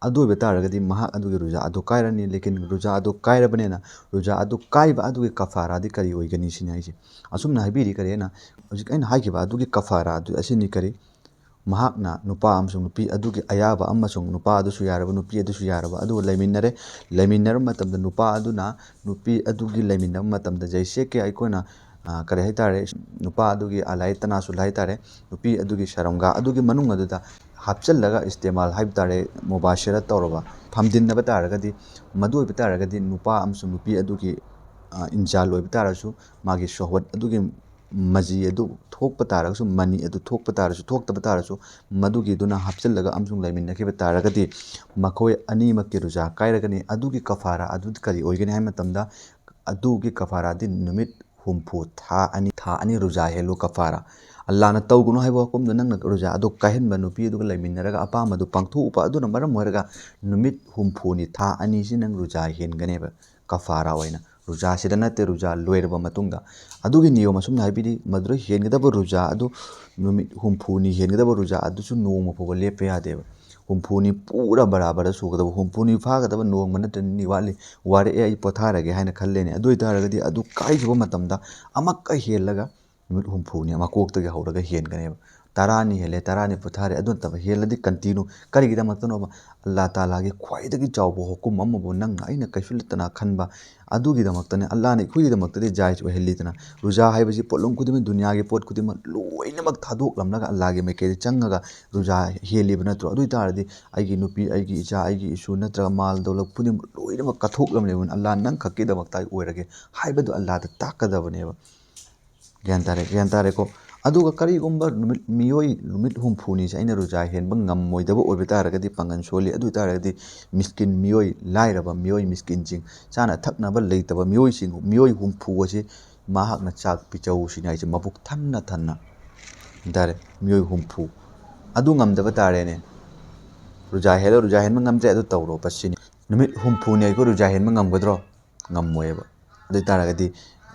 ꯑꯗꯨ ꯑꯣꯏꯕ ꯇꯥꯔꯒꯗꯤ ꯃꯍꯥꯛ ꯑꯗꯨꯒꯤ ꯔꯨꯖꯥ ꯑꯗꯨ ꯀꯥꯏꯔꯅꯤ꯫ ꯂꯦꯀꯤꯟ ꯔꯨꯖꯥ ꯑꯗꯨ ꯀꯥꯏꯔꯕꯅꯤꯅ ꯔꯨꯖꯥ ꯑꯗꯨ ꯀꯥꯏꯕ ꯑꯗꯨꯒꯤ ꯀꯐꯥꯔꯥꯗꯤ ꯀꯔꯤ ꯑꯣꯏꯒꯅꯤ ꯁꯤꯅꯤ ꯍꯥꯏꯁꯦ꯫ ꯑꯁꯨꯝꯅ ꯍꯥꯏꯕꯤꯔꯤ ꯀꯔꯤ ꯍꯥꯏꯅ, ꯍꯧꯖꯤꯛ ꯑꯩꯅ ꯍꯥꯏꯈꯤꯕ ꯑꯗꯨꯒꯤ ꯀꯐꯥꯔꯥ ꯑꯗꯨ ꯑꯁꯤꯅꯤ ꯀꯔꯤ? ꯃꯍꯥꯛꯅ ꯅꯨꯄꯥ ꯑꯃꯁꯨꯡ ꯅꯨꯄꯤ ꯑꯗꯨꯒꯤ ꯑꯌꯥꯕ ꯑꯃꯁꯨꯡ ꯅꯨꯄꯥ ꯑꯗꯨꯁꯨ ꯌꯥꯔꯕ, ꯅꯨꯄꯤ ꯑꯗꯨꯁꯨ ꯌꯥꯔꯕ, ꯑꯗꯨꯒ ꯂꯩꯃꯤꯟꯅꯔꯦ꯫ ꯂꯩꯃꯤꯟꯅꯔꯕ ꯃꯇꯝꯗ ꯅꯨꯄꯥ ꯑꯗꯨꯅ ꯅꯨꯄꯤ ꯑꯗꯨꯒꯤ ꯂꯩꯃꯤꯟꯅꯕ ꯃꯇꯝꯗ ꯖꯩꯁꯦ ꯀꯦ ꯑꯩꯈꯣꯏꯅ, ꯑ, ꯀꯔꯤ ꯍꯥꯏꯇꯥꯔꯦ, ꯅꯨꯄꯥ ꯑꯗꯨꯒꯤ ꯑꯂꯥꯏ ꯇꯅꯥꯁꯨꯜ ꯍꯥꯏꯇꯥꯔꯦ, ꯅꯨꯄꯤ ꯑꯗꯨꯒꯤ ꯁꯔꯝꯒꯥ ꯑꯗꯨꯒꯤ ꯃꯅꯨꯡ ꯑꯗꯨꯗ ꯍꯥꯞꯆꯤꯜꯂꯒ ꯏꯁꯇꯦꯃꯥꯜ ꯍꯥꯏꯕ ꯇꯥꯔꯦ, ꯃꯨꯕꯥꯁꯤꯔꯠ ꯇꯧꯔꯕ, ꯐꯝꯖꯤꯟꯅꯕ ꯇꯥꯔꯒꯗꯤ, ꯃꯗꯨ ꯑꯣꯏꯕ ꯇꯥꯔꯒꯗꯤ ꯅꯨꯄꯥ ꯑꯃꯁꯨꯡ ꯅꯨꯄꯤ ꯑꯗꯨꯒꯤ, ꯑ, ꯏꯟꯖꯥꯜ ꯑꯣꯏꯕ ꯇꯥꯔꯁꯨ ꯃꯥꯒꯤ ꯁꯣꯍꯋꯠ ꯑꯗꯨꯒꯤ ꯃꯖꯤ ꯑꯗꯨ ꯊꯣꯛꯄ ꯇꯥꯔꯒꯁꯨ, ꯃꯅꯤ ꯑꯗꯨ ꯊꯣꯛꯄ ꯇꯥꯔꯁꯨ, ꯊꯣꯛꯇꯕ ꯇꯥꯔꯁꯨ, ꯃꯗꯨꯒꯤꯗꯨꯅ ꯍꯥꯞꯆꯤꯜꯂꯒ ꯑꯃꯁꯨꯡ ꯂꯩꯃꯤꯟꯅꯈꯤꯕ ꯇꯥꯔꯒꯗꯤ ꯃꯈꯣꯏ ꯑꯅꯤꯃꯛꯀꯤ ꯔꯨꯖꯥ ꯀꯥꯏꯔꯒꯅꯤ꯫ ꯑꯗꯨꯒꯤ ꯀꯐꯥꯔꯥ ꯑꯗꯨ ꯀꯔꯤ ꯑꯣꯏꯒꯅꯤ ꯍꯥꯏꯕ ꯃꯇꯝꯗ, ꯑꯗꯨꯒꯤ ꯀꯐꯥꯔꯥꯗꯤ ꯅꯨꯃꯤꯠ ꯍꯨꯝꯐꯨ, ꯊꯥ ꯑꯅꯤ, ꯊꯥ ꯑꯅꯤ ꯔꯨꯖꯥ ꯍꯦꯜꯂꯨ ꯀꯐꯥꯔꯥ꯫ ꯑꯜꯂꯥꯍꯅ ꯇꯧꯒꯅꯨ ꯍꯥꯏꯕ ꯋꯥꯐꯝꯗꯣ ꯅꯪꯅ ꯔꯨꯖꯥ ꯑꯗꯣ ꯀꯥꯏꯍꯟꯕ, ꯅꯨꯄꯤ ꯑꯗꯨꯒ ꯂꯩꯃꯤꯟꯅꯔꯒ ꯑꯄꯥꯝꯕꯗꯨ ꯄꯥꯡꯊꯣꯛꯎꯕ ꯑꯗꯨꯅ ꯃꯔꯝ ꯑꯣꯏꯔꯒ ꯅꯨꯃꯤꯠ ꯍꯨꯝꯐꯨꯅꯤ, ꯊꯥ ꯑꯅꯤꯁꯤ ꯅꯪ ꯔꯨꯖꯥ ꯍꯦꯟꯒꯅꯦꯕ꯫ ꯀꯐꯥꯔꯥ ꯑꯣꯏꯅ, ꯔꯨꯖꯥꯁꯤꯗ ꯅꯠꯇꯦ, ꯔꯨꯖꯥ ꯂꯣꯏꯔꯕ ꯃꯇꯨꯡꯗ꯫ ꯑꯗꯨꯒꯤ ꯅꯤꯌꯣꯝ ꯑꯁꯨꯝꯅ ꯍꯥꯏꯕꯤꯔꯤ, ꯃꯗꯨꯗ ꯍꯦꯟꯒꯗꯕ ꯔꯨꯖꯥ ꯑꯗꯨ, ꯅꯨꯃꯤꯠ ꯍꯨꯝꯐꯨꯅꯤ ꯍꯦꯟꯒꯗꯕ ꯔꯨꯖꯥ ꯑꯗꯨꯁꯨ ꯅꯣꯡꯃ ꯐꯥꯎꯕ ꯂꯦꯞꯄ ꯌꯥꯗꯦꯕ꯫ ꯍꯨꯝꯐꯨꯅꯤ ꯄꯨꯔꯥ ꯕꯔꯥꯕꯔ ꯁꯨꯒꯗꯕ, ꯍꯨꯝꯐꯨꯅꯤ ꯐꯥꯒꯗꯕ, ꯅꯣꯡꯃ ꯅꯠꯇ꯭ꯔ ꯅꯤꯅꯤ ꯋꯥꯠꯂꯤ, ꯋꯥꯔꯛꯑꯦ, ꯑꯩ ꯄꯣꯊꯥꯔꯒꯦ ꯍꯥꯏꯅ ꯈꯜꯂꯦꯅꯦ꯫ ꯑꯗꯨ ꯑꯣꯏꯇꯥꯔꯒꯗꯤ ꯑꯗꯨ ꯀꯥꯏꯈꯤꯕ ꯃꯇꯝꯗ ꯑꯃꯛꯀ ꯍꯦꯜꯂꯒ ꯅꯨꯃꯤꯠ ꯍꯨꯝꯐꯨꯅꯤ ꯃꯀꯣꯛꯇꯒꯤ ꯍꯧꯔꯒ ꯍꯦꯟꯒꯅꯦꯕ꯫ ꯇꯔꯥꯅꯤ ꯍꯦꯜꯂꯦ, ꯇꯔꯥꯅꯤ ꯄꯣꯊꯥꯔꯦ, ꯑꯗꯨ ꯅꯠꯇꯕ ꯍꯦꯜꯂꯗꯤ continue꯫ ꯀꯔꯤꯒꯤꯗꯃꯛꯇꯅꯣꯕ? ꯑꯜꯂꯥ ꯇꯥꯂꯥꯒꯤ ꯈ꯭ꯋꯥꯏꯗꯒꯤ ꯆꯥꯎꯕ ꯍꯨꯀꯨꯝ ꯑꯃꯕꯨ ꯅꯪꯅ ꯑꯩꯅ ꯀꯩꯁꯨ ꯂꯩꯇꯅ ꯈꯟꯕ ꯑꯗꯨꯒꯤꯗꯃꯛꯇꯅꯦ꯫ ꯑꯜꯂꯥꯅ ꯑꯩꯈꯣꯏꯒꯤꯗꯃꯛꯇꯗꯤ ꯖꯥꯏꯖ ꯑꯣꯏꯍꯜꯂꯤꯗꯅ꯫ ꯔꯨꯖꯥ ꯍꯥꯏꯕꯁꯤ ꯄꯣꯠꯂꯝ ꯈꯨꯗꯤꯡꯃꯛ, ꯗꯨꯅꯤꯌꯥꯒꯤ ꯄꯣꯠ ꯈꯨꯗꯤꯡꯃꯛ ꯂꯣꯏꯅꯃꯛ ꯊꯥꯗꯣꯛꯂꯝꯂꯒ ꯑꯜꯂꯥꯒꯤ ꯃꯥꯏꯀꯩꯗ ꯆꯪꯉꯒ ꯔꯨꯖꯥ ꯍꯦꯜꯂꯤꯕ ꯅꯠꯇ꯭ꯔꯣ? ꯑꯗꯨ ꯑꯣꯏꯇꯥꯔꯗꯤ ꯑꯩꯒꯤ ꯅꯨꯄꯤ, ꯑꯩꯒꯤ ꯏꯆꯥ, ꯑꯩꯒꯤ ꯏꯁꯨ ꯅꯠꯇ꯭ꯔꯒ ꯃꯥꯜ ꯗꯧꯂꯠ ꯈꯨꯗꯤꯡꯃꯛ ꯂꯣꯏꯅꯃꯛ ꯀꯠꯊꯣꯛꯂꯝꯂꯦꯕ꯫ ꯑꯜꯂꯥ ꯅꯪ ꯈꯛꯀꯤꯗꯃꯛꯇ ꯑꯩ ꯑꯣꯏꯔꯒꯦ ꯍꯥꯏꯕꯗꯨ ꯑꯜꯂꯥꯗ ꯇꯥꯛꯀꯗꯕꯅꯦꯕ꯫ ꯒ꯭ꯌꯥꯟ ꯇꯥꯔꯦ, ꯒ꯭ꯌꯥꯟ ꯇꯥꯔꯦꯀꯣ? ꯑꯗꯨꯒ ꯀꯔꯤꯒꯨꯝꯕ ꯅꯨꯃꯤꯠ, ꯃꯤꯑꯣꯏ ꯅꯨꯃꯤꯠ ꯍꯨꯝꯐꯨꯅꯤꯁꯦ ꯑꯩꯅ ꯔꯨꯖꯥ ꯍꯦꯟꯕ ꯉꯝꯃꯣꯏꯗꯕ ꯑꯣꯏꯕ ꯇꯥꯔꯒꯗꯤ, ꯄꯥꯡꯒꯜ ꯁꯣꯜꯂꯤ, ꯑꯗꯨ ꯑꯣꯏ ꯇꯥꯔꯒꯗꯤ ꯃꯤꯁꯀꯤꯟ ꯃꯤꯑꯣꯏ, ꯂꯥꯏꯔꯕ ꯃꯤꯑꯣꯏ, ꯃꯤꯁꯀꯤꯟꯁꯤꯡ, ꯆꯥꯅ ꯊꯛꯅꯕ ꯂꯩꯇꯕ ꯃꯤꯑꯣꯏꯁꯤꯡ, ꯃꯤꯑꯣꯏ ꯍꯨꯝꯐꯨ ꯑꯁꯤ ꯃꯍꯥꯛꯅ ꯆꯥꯛ ꯄꯤꯖꯧ ꯁꯤꯅꯤ ꯍꯥꯏꯁꯦ, ꯃꯕꯨꯛ ꯊꯟꯅ ꯊꯟꯅ꯫ ꯒ꯭ꯌꯥꯟ ꯇꯥꯔꯦ? ꯃꯤꯑꯣꯏ ꯍꯨꯝꯐꯨ꯫ ꯑꯗꯨ ꯉꯝꯗꯕ ꯇꯥꯔꯦꯅꯦ꯫ ꯔꯨꯖꯥ ꯍꯦꯜꯂꯣ, ꯔꯨꯖꯥ ꯍꯦꯟꯕ ꯉꯝꯗ꯭ꯔꯦ, ꯑꯗꯨ ꯇꯧꯔꯣ, ꯕꯁ ꯁꯤꯅꯤ꯫ ꯅꯨꯃꯤꯠ ꯍꯨꯝꯐꯨꯅꯤ ꯑꯩꯈꯣꯏ ꯔꯨꯖꯥ ꯍꯦꯟꯕ ꯉꯝꯒꯗ꯭ꯔꯣ? ꯉꯝꯃꯣꯏꯕ꯫ ꯑꯗꯨ ꯑꯣꯏ ꯇꯥꯔꯒꯗꯤ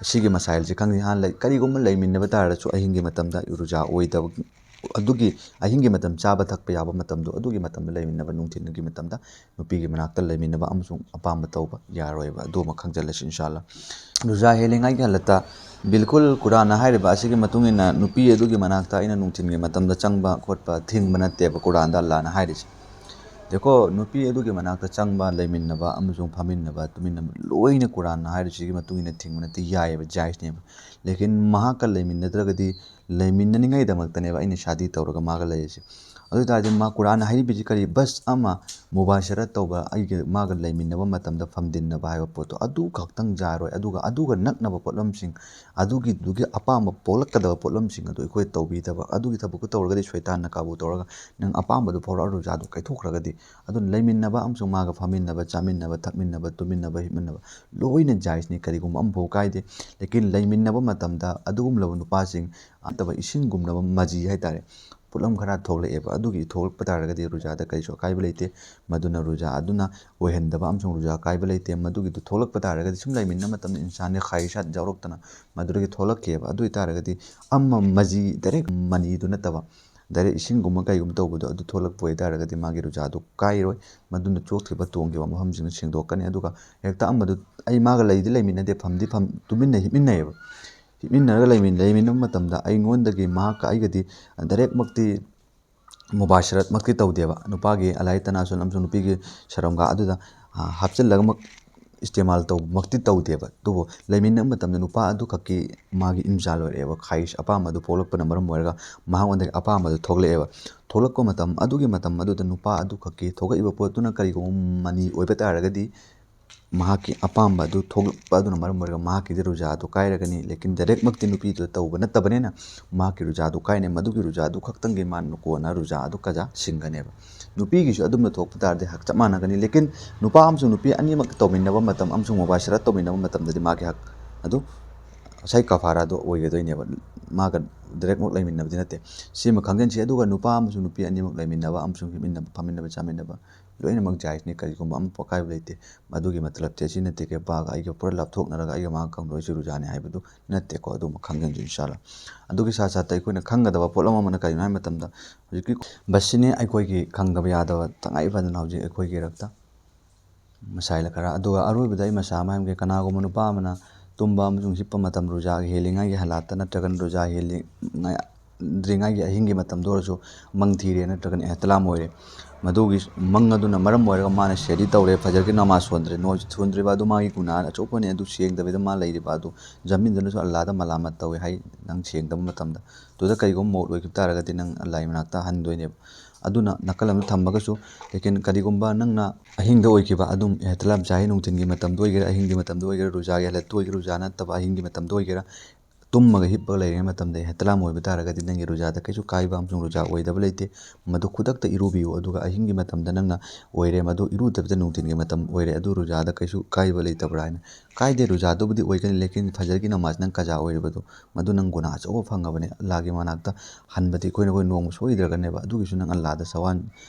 ꯁꯤꯒꯤ ꯃꯁꯥꯏꯜꯁꯦ ꯈꯪꯗꯦ꯫ ꯍꯥꯟꯅ ꯂꯩ-, ꯀꯔꯤꯒꯨꯝꯕ ꯂꯩꯃꯤꯟꯅꯕ ꯇꯥꯔꯁꯨ ꯑꯍꯤꯡꯒꯤ ꯃꯇꯝꯗ ꯔꯨꯖꯥ ꯑꯣꯏꯗꯕ, ꯑꯗꯨꯒꯤ ꯑꯍꯤꯡꯒꯤ ꯃꯇꯝ ꯆꯥꯕ ꯊꯛꯄ ꯌꯥꯕ ꯃꯇꯝꯗꯣ, ꯑꯗꯨꯒꯤ ꯃꯇꯝꯗ ꯂꯩꯃꯤꯟꯅꯕ, ꯅꯨꯡꯊꯤꯜꯒꯤ ꯃꯇꯝꯗ ꯅꯨꯄꯤꯒꯤ ꯃꯅꯥꯛꯇ ꯂꯩꯃꯤꯟꯅꯕ ꯑꯃꯁꯨꯡ ꯑꯄꯥꯝꯕ ꯇꯧꯕ ꯌꯥꯔꯣꯏꯕ꯫ ꯑꯗꯨꯃ ꯈꯪꯖꯤꯜꯂꯁꯤ ꯏꯟꯁꯥ ꯑꯜꯂꯥ꯫ ꯔꯨꯖꯥ ꯍꯦꯜꯂꯤꯉꯩꯒꯤ ꯍꯥꯂꯠꯇ ꯕꯤꯜꯀꯨꯜ ꯀꯨꯔꯥꯟꯅ ꯍꯥꯏꯔꯤꯕ ꯑꯁꯤꯒꯤ ꯃꯇꯨꯡ ꯏꯟꯅ ꯅꯨꯄꯤ ꯑꯗꯨꯒꯤ ꯃꯅꯥꯛꯇ ꯑꯩꯅ ꯅꯨꯡꯊꯤꯜꯒꯤ ꯃꯇꯝꯗ ꯆꯪꯕ ꯈꯣꯠꯄ ꯊꯤꯡꯕ ꯅꯠꯇꯦꯕ ꯀꯨꯔꯥꯟꯗ ꯑꯜꯂꯥꯅ ꯍꯥꯏꯔꯤꯁꯦ꯫ ꯗꯦꯀꯣ, ꯅꯨꯄꯤ ꯑꯗꯨꯒꯤ ꯃꯅꯥꯛꯇ ꯆꯪꯕ, ꯂꯩꯃꯤꯟꯅꯕ ꯑꯃꯁꯨꯡ ꯐꯝꯃꯤꯟꯅꯕ, ꯇꯨꯃꯤꯟꯅꯕ ꯂꯣꯏꯅ ꯀꯨꯔꯥꯟꯅ ꯍꯥꯏꯔꯤꯁꯤꯒꯤ ꯃꯇꯨꯡ ꯏꯟꯅ ꯊꯤꯡꯕ ꯅꯠꯇꯦ, ꯌꯥꯏꯑꯕ, ꯖꯥꯏꯖꯅꯦꯕ꯫ ꯂꯦꯀꯤꯟ ꯃꯍꯥꯛꯀ ꯂꯩꯃꯤꯟꯅꯗ꯭ꯔꯒꯗꯤ ꯂꯩꯃꯤꯟꯅꯅꯤꯡꯉꯥꯏꯗꯃꯛꯇꯅꯦꯕ ꯑꯩꯅ ꯁꯥꯗꯤ ꯇꯧꯔꯒ ꯃꯥꯒ ꯂꯩꯔꯤꯁꯦ꯫ ꯑꯗꯨ ꯑꯣꯏꯇꯥꯔꯗꯤ ꯃꯥ ꯀꯨꯔꯥꯟꯅ ꯍꯥꯏꯔꯤꯕꯁꯤ ꯀꯔꯤ? ꯕꯁ ꯑꯃ ꯃꯨꯕꯥꯁꯔꯠ ꯇꯧꯕ, ꯑꯩꯒ ꯃꯥꯒ ꯂꯩꯃꯤꯟꯅꯕ ꯃꯇꯝꯗ ꯐꯝꯗꯤꯟꯅꯕ ꯍꯥꯏꯕ ꯄꯣꯠꯇꯣ, ꯑꯗꯨ ꯈꯛꯇꯪ ꯌꯥꯔꯣꯏ꯫ ꯑꯗꯨꯒ ꯑꯗꯨꯒ ꯅꯛꯅꯕ ꯄꯣꯠꯂꯝꯁꯤꯡ, ꯑꯗꯨꯒꯤꯗꯨꯒꯤ ꯑꯄꯥꯝꯕ ꯄꯣꯛꯂꯛꯀꯗꯕ ꯄꯣꯠꯂꯝꯁꯤꯡ ꯑꯗꯨ ꯑꯩꯈꯣꯏ ꯇꯧꯕꯤꯗꯕ, ꯑꯗꯨꯒꯤ ꯊꯕꯛꯇꯨ ꯇꯧꯔꯒꯗꯤ ꯁꯣꯏꯇꯥꯟꯅ ꯀꯥꯕꯨ ꯇꯧꯔꯒ ꯅꯪ ꯑꯄꯥꯝꯕꯗꯨ ꯐꯥꯎꯔꯛꯑ ꯔꯣꯖꯥꯗꯨ ꯀꯥꯏꯊꯣꯛꯈ꯭ꯔꯒꯗꯤ꯫ ꯑꯗꯨꯅ ꯂꯩꯃꯤꯟꯅꯕ ꯑꯃꯁꯨꯡ ꯃꯥꯒ ꯐꯝꯃꯤꯟꯅꯕ, ꯆꯥꯃꯤꯟꯅꯕ, ꯊꯛꯃꯤꯟꯅꯕ, ꯇꯨꯝꯃꯤꯟꯅꯕ, ꯍꯤꯞꯃꯤꯟꯅꯕ ꯂꯣꯏꯅ ꯖꯥꯏꯖꯅꯤ, ꯀꯔꯤꯒꯨꯝꯕ ꯑꯃꯐꯥꯎ ꯀꯥꯏꯗꯦ꯫ ꯂꯦꯀꯤꯟ ꯂꯩꯃꯤꯟꯅꯕ ꯃꯇꯝꯗ ꯑꯗꯨꯒꯨꯝꯂꯕ ꯅꯨꯄꯥꯁꯤꯡ ꯅꯠꯇꯕ ꯏꯁꯤꯡꯒꯨꯝꯂꯕ ꯃꯖꯤ ꯍꯥꯏꯇꯥꯔꯦ, ꯄꯣꯠꯂꯝ ꯈꯔ ꯊꯣꯛꯂꯛꯑꯦꯕ꯫ ꯑꯗꯨꯒꯤ ꯊꯣꯛꯂꯛꯄ ꯇꯥꯔꯒꯗꯤ ꯔꯨꯖꯥꯗ ꯀꯔꯤꯁꯨ ꯑꯀꯥꯏꯕ ꯂꯩꯇꯦ꯫ ꯃꯗꯨꯅ ꯔꯨꯖꯥ ꯑꯗꯨꯅ ꯑꯣꯏꯍꯟꯗꯕ ꯑꯃꯁꯨꯡ ꯔꯨꯖꯥ ꯀꯥꯏꯕ ꯂꯩꯇꯦ꯫ ꯃꯗꯨꯒꯤꯗꯨ ꯊꯣꯛꯂꯛꯄ ꯇꯥꯔꯒꯗꯤ ꯁꯨꯝ ꯂꯩꯃꯤꯟꯅꯕ ꯃꯇꯝꯗ ꯏꯟꯁꯥꯟꯒꯤ ꯈ꯭ꯋꯥꯍꯤꯁꯥꯠ ꯌꯥꯎꯔꯛꯇꯅ ꯃꯗꯨꯗꯒꯤ ꯊꯣꯛꯂꯛꯈꯤꯑꯕ꯫ ꯑꯗꯨ ꯑꯣꯏꯇꯥꯔꯒꯗꯤ ꯑꯃ ꯃꯖꯤ, ꯗꯥꯏꯔꯦꯛ ꯃꯅꯤꯗꯨ ꯅꯠꯇꯕ, ꯗꯥꯏꯔꯦꯛ ꯏꯁꯤꯡꯒꯨꯝꯕ ꯀꯩꯒꯨꯝꯕ ꯇꯧꯕꯗꯣ ꯑꯗꯨ ꯊꯣꯛꯂꯛꯄ ꯑꯣꯏꯇꯥꯔꯒꯗꯤ ꯃꯥꯒꯤ ꯔꯨꯖꯥꯗꯨ ꯀꯥꯏꯔꯣꯏ꯫ ꯃꯗꯨꯅ ꯆꯣꯛꯈꯤꯕ ꯇꯣꯡꯈꯤꯕ ꯃꯐꯝꯁꯤꯡꯗꯨ ꯁꯦꯡꯗꯣꯛꯀꯅꯤ꯫ ꯑꯗꯨꯒ ꯍꯦꯛꯇ ꯑꯃꯗꯨ, ꯑꯩ ꯃꯥꯒ ꯂꯩꯗꯤ ꯂꯩꯃꯤꯟꯅꯗꯦ, ꯐꯝꯗꯤ ꯐꯝ-, ꯇꯨꯃꯤꯟꯅ ꯍꯤꯞꯃꯤꯟꯅꯩꯌꯦꯕ꯫ ꯍꯤꯞꯃꯤꯟꯅꯔꯒ ꯂꯩꯃꯤꯟ-, ꯂꯩꯃꯤꯟꯅꯕ ꯃꯇꯝꯗ ꯑꯩꯉꯣꯟꯗꯒꯤ ꯃꯍꯥꯛꯀ ꯑꯩꯒꯗꯤ ꯗꯥꯏꯔꯦꯛꯃꯛꯇꯤ ꯃꯨꯕꯥꯁꯔꯠꯃꯛꯇꯤ ꯇꯧꯗꯦꯕ꯫ ꯅꯨꯄꯥꯒꯤ ꯑꯂꯥꯏ ꯇꯅꯥꯁꯨꯜ ꯑꯃꯁꯨꯡ ꯅꯨꯄꯤꯒꯤ ꯁꯔꯝꯒꯥ ꯑꯗꯨꯗ, ꯑ, ꯍꯥꯞꯆꯤꯜꯂꯒꯃꯛ ꯏꯁꯇꯦꯃꯥꯜ ꯇꯧꯕꯃꯛꯇꯤ ꯇꯧꯗꯦꯕ꯫ ꯑꯗꯨꯕꯨ ꯂꯩꯃꯤꯟꯅꯕ ꯃꯇꯝꯗ ꯅꯨꯄꯥ ꯑꯗꯨꯈꯛꯀꯤ ꯃꯥꯒꯤ ꯏꯝꯖꯥꯜ ꯑꯣꯏꯔꯛꯑꯦꯕ꯫ ꯈ꯭ꯋꯥꯍꯤꯁ, ꯑꯄꯥꯝꯕ ꯑꯗꯨ ꯄꯣꯛꯂꯛꯄꯅ ꯃꯔꯝ ꯑꯣꯏꯔꯒ ꯃꯉꯣꯟꯗꯒꯤ ꯑꯄꯥꯝꯕꯗꯨ ꯊꯣꯛꯂꯛꯑꯦꯕ꯫ ꯊꯣꯛꯂꯛꯄ ꯃꯇꯝ ꯑꯗꯨꯒꯤ ꯃꯇꯝ ꯑꯗꯨꯗ ꯅꯨꯄꯥ ꯑꯗꯨꯈꯛꯀꯤ ꯊꯣꯛꯂꯛꯏꯕ ꯄꯣꯠꯇꯨꯅ ꯀꯔꯤꯒꯨꯝꯕ ꯃꯅꯤ ꯑꯣꯏꯕ ꯇꯥꯔꯒꯗꯤ ꯃꯍꯥꯛꯀꯤ ꯑꯄꯥꯝꯕ ꯑꯗꯨ ꯊꯣꯛꯂꯛꯄ ꯑꯗꯨꯅ ꯃꯔꯝ ꯑꯣꯏꯔꯒ ꯃꯍꯥꯛꯀꯤꯗꯤ ꯔꯨꯖꯥ ꯑꯗꯨ ꯀꯥꯏꯔꯒꯅꯤ꯫ ꯂꯦꯀꯤꯟ ꯗꯥꯏꯔꯦꯛꯃꯛꯇꯤ ꯅꯨꯄꯤꯗꯨꯗ ꯇꯧꯕ ꯅꯠꯇꯕꯅꯤꯅ ꯃꯍꯥꯛꯀꯤ ꯔꯨꯖꯥ ꯑꯗꯨ ꯀꯥꯏꯅꯤ꯫ ꯃꯗꯨꯒꯤ ꯔꯨꯖꯥ ꯑꯗꯨ ꯈꯛꯇꯪꯒꯤ ꯃꯥ ꯀꯣꯟꯅ ꯔꯨꯖꯥ ꯑꯗꯨ ꯀꯖꯥ ꯁꯤꯡꯒꯅꯦꯕ꯫ ꯅꯨꯄꯤꯒꯤꯁꯨ ꯑꯗꯨꯝꯅ ꯊꯣꯛꯄ ꯇꯥꯔꯗꯤ ꯍꯛ ꯆꯞ ꯃꯥꯟꯅꯒꯅꯤ꯫ ꯂꯦꯀꯤꯟ ꯅꯨꯄꯥ ꯑꯃꯁꯨꯡ ꯅꯨꯄꯤ ꯑꯅꯤꯃꯛ ꯇꯧꯃꯤꯟꯅꯕ ꯃꯇꯝ ꯑꯃꯁꯨꯡ ꯃꯨꯕꯥꯁꯔꯠ ꯇꯧꯃꯤꯟꯅꯕ ꯃꯇꯝꯗꯗꯤ ꯃꯥꯒꯤ ꯍꯛ ꯑꯗꯨ ꯉꯁꯥꯏ ꯀꯐꯥꯔꯥꯗꯣ ꯑꯣꯏꯒꯗꯣꯏꯅꯦꯕ꯫ ꯃꯥꯒ ꯗꯥꯏꯔꯦꯛꯃꯛ ꯂꯩꯃꯤꯟꯅꯕꯗꯤ ꯅꯠꯇꯦ꯫ ꯁꯤꯃ ꯈꯪꯖꯟꯁꯤ꯫ ꯑꯗꯨꯒ ꯅꯨꯄꯥ ꯑꯃꯁꯨꯡ ꯅꯨꯄꯤ ꯑꯅꯤꯃꯛ ꯂꯩꯃꯤꯟꯅꯕ ꯑꯃꯁꯨꯡ ꯍꯤꯞꯃꯤꯟꯅꯕ, ꯐꯝꯃꯤꯟꯅꯕ, ꯆꯥꯃꯤꯟꯅꯕ ꯂꯣꯏꯅꯃꯛ ꯖꯥꯏꯖꯅꯤ꯫ ꯀꯔꯤꯒꯨꯝꯕ ꯑꯃ ꯑꯀꯥꯏꯕ ꯂꯩꯇꯦ꯫ ꯃꯗꯨꯒꯤ ꯃꯇꯂꯕꯇꯤ ꯑꯁꯤ ꯅꯠꯇꯦ ꯀꯦ ꯄꯥꯒ ꯑꯩꯒ ꯄꯨꯔꯥ ꯂꯥꯞꯊꯣꯛꯅꯔꯒ ꯑꯩꯒ ꯃꯥꯒ ꯈꯪꯗꯣꯏꯁꯤ ꯔꯨꯖꯥꯅꯤ ꯍꯥꯏꯕꯗꯨ ꯅꯠꯇꯦꯀꯣ꯫ ꯑꯗꯨꯃ ꯈꯪꯖꯟꯁꯤ ꯏꯟꯁꯥꯜꯂꯥ꯫ ꯑꯗꯨꯒꯤ ꯁꯥ ꯁꯥꯠꯇ ꯑꯩꯈꯣꯏꯅ ꯈꯪꯒꯗꯕ ꯄꯣꯠꯂꯝ ꯑꯃꯅ ꯀꯔꯤꯅꯣ ꯍꯥꯏꯕ ꯃꯇꯝꯗ ꯍꯧꯖꯤꯛꯀꯤ ꯕꯁꯁꯤꯅꯤ ꯑꯩꯈꯣꯏꯒꯤ ꯈꯪꯗꯕ ꯌꯥꯗꯕ ꯇꯉꯥꯏ ꯐꯗꯅ ꯍꯧꯖꯤꯛ ꯑꯩꯈꯣꯏꯒꯤ ꯏꯔꯛꯇ ꯃꯁꯥꯏꯜ ꯈꯔ꯫ ꯑꯗꯨꯒ ꯑꯔꯣꯏꯕꯗ ꯑꯩ ꯃꯁꯥ ꯑꯃ ꯍꯥꯏꯔꯝꯒꯦ꯫ ꯀꯅꯥꯒꯨꯝꯕ ꯅꯨꯄꯥ ꯑꯃꯅ ꯇꯨꯝꯕ ꯑꯃꯁꯨꯡ ꯍꯤꯞꯄ ꯃꯇꯝ ꯔꯨꯖꯥꯒꯤ ꯍꯦꯜꯂꯤꯉꯩꯒꯤ ꯍꯥꯂꯥꯠꯇ ꯅꯠꯇ꯭ꯔꯒꯅ ꯔꯨꯖꯥ ꯍꯦꯜꯂꯤꯉꯩ ꯁꯦꯡꯗ꯭ꯔꯤꯉꯩꯒꯤ ꯑꯍꯤꯡꯒꯤ ꯃꯇꯝꯗ ꯑꯣꯏꯔꯁꯨ ꯃꯪ ꯊꯤꯔꯦ ꯅꯠꯇ꯭ꯔꯒꯅ ꯑꯦꯍꯇꯤꯂꯥꯝ ꯑꯣꯏꯔꯦ, ꯃꯗꯨꯒꯤ ꯃꯪ ꯑꯗꯨꯅ ꯃꯔꯝ ꯑꯣꯏꯔꯒ ꯃꯥꯅ ꯁꯦꯍꯔꯤ ꯇꯧꯔꯦ, ꯐꯖꯔꯒꯤ ꯅꯃꯥꯖ ꯁꯣꯟꯗ꯭ꯔꯦ, ꯅꯣ-, ꯁꯣꯟꯗ꯭ꯔꯤꯕ ꯑꯗꯨ ꯃꯥꯒꯤ ꯒꯨꯅꯥ ꯑꯆꯧꯕꯅꯤ꯫ ꯑꯗꯨ ꯁꯦꯡꯗꯕꯤꯗ ꯃꯥ ꯂꯩꯔꯤꯕ ꯑꯗꯨ ꯖꯃꯤꯟꯗꯨꯅꯁꯨ ꯑꯜꯂꯥꯗ ꯃꯂꯥꯃꯠ ꯇꯧꯋꯦ ꯍꯥꯏ, ꯅꯪ ꯁꯦꯡꯗꯕ ꯃꯇꯝꯗ꯫ ꯑꯗꯨꯗ ꯀꯩꯒꯨꯝꯕ ꯃꯧꯠ ꯑꯣꯏꯈꯤꯕ ꯇꯥꯔꯒꯗꯤ ꯅꯪ ꯑꯜꯂꯥꯒꯤ ꯃꯅꯥꯛꯇ ꯍꯟꯗꯣꯏꯅꯦꯕ꯫ ꯑꯗꯨꯅ ꯅꯥꯀꯜ ꯑꯃꯗ ꯊꯝꯃꯒꯁꯨ, ꯂꯦꯀꯤꯟ ꯀꯔꯤꯒꯨꯝꯕ ꯅꯪꯅ ꯑꯍꯤꯡꯗ ꯑꯣꯏꯈꯤꯕ ꯑꯗꯨꯝ ꯑꯦꯍꯇꯤꯂꯥꯝ ꯆꯥꯍꯤ, ꯅꯨꯡꯊꯤꯟꯒꯤ ꯃꯇꯝꯗ ꯑꯣꯏꯒꯦꯔꯥ, ꯑꯍꯤꯡꯒꯤ ꯃꯇꯝꯗ ꯑꯣꯏꯒꯦꯔꯥ, ꯔꯨꯖꯥꯒꯤ ꯍꯥꯂꯠꯇ ꯑꯣꯏꯒꯦꯔꯥ, ꯔꯨꯖꯥ ꯅꯠꯇꯕ ꯑꯍꯤꯡꯒꯤ ꯃꯇꯝꯗ ꯑꯣꯏꯒꯦꯔꯥ, ꯇꯨꯝꯃꯒ ꯍꯤꯞꯄꯒ ꯂꯩꯔꯤꯉꯩ ꯃꯇꯝꯗ ꯑꯦꯍꯇꯤꯂꯥꯝ ꯑꯣꯏꯕ ꯇꯥꯔꯒꯗꯤ ꯅꯪꯒꯤ ꯔꯨꯖꯥꯗ ꯀꯩꯁꯨ ꯀꯥꯏꯕ ꯑꯃꯁꯨꯡ ꯔꯨꯖꯥ ꯑꯣꯏꯗꯕ ꯂꯩꯇꯦ꯫ ꯃꯗꯨ ꯈꯨꯗꯛꯇ ꯏꯔꯨꯕꯤꯌꯨ꯫ ꯑꯗꯨꯒ ꯑꯍꯤꯡꯒꯤ ꯃꯇꯝꯗ ꯅꯪꯅ ꯑꯣꯏꯔꯦ, ꯃꯗꯨ ꯏꯔꯨꯗꯕꯤꯗ ꯅꯨꯡꯊꯤꯟꯒꯤ ꯃꯇꯝ ꯑꯣꯏꯔꯦ, ꯑꯗꯨ ꯔꯨꯖꯥꯗ ꯀꯩꯁꯨ ꯀꯥꯏꯕ ꯂꯩꯇꯕ꯭ꯔꯥ ꯍꯥꯏꯅ꯫ ꯀꯥꯏꯗꯦ, ꯔꯨꯖꯥꯗꯨꯕꯨꯗꯤ ꯑꯣꯏꯒꯅꯤ, ꯂꯦꯀꯤꯟ ꯐꯖꯔꯒꯤ ꯅꯃꯥꯖ ꯅꯪ ꯀꯖꯥ ꯑꯣꯏꯔꯤꯕꯗꯨ, ꯃꯗꯨ ꯅꯪ ꯒꯨꯅꯥ ꯑꯆꯧꯕ ꯐꯪꯉꯕꯅꯦ꯫ ꯑꯜꯂꯥꯒꯤ ꯃꯅꯥꯛꯇ ꯍꯟꯕꯗꯤ ꯑꯩꯈꯣꯏꯅ, ꯑꯩꯈꯣꯏ ꯅꯣꯡꯃ ꯁꯣꯏꯗ꯭ꯔꯒꯅꯦꯕ, ꯑꯗꯨꯒꯤꯁꯨ ꯅꯪ ꯑꯜꯂꯥꯗ ꯁꯋꯥꯟ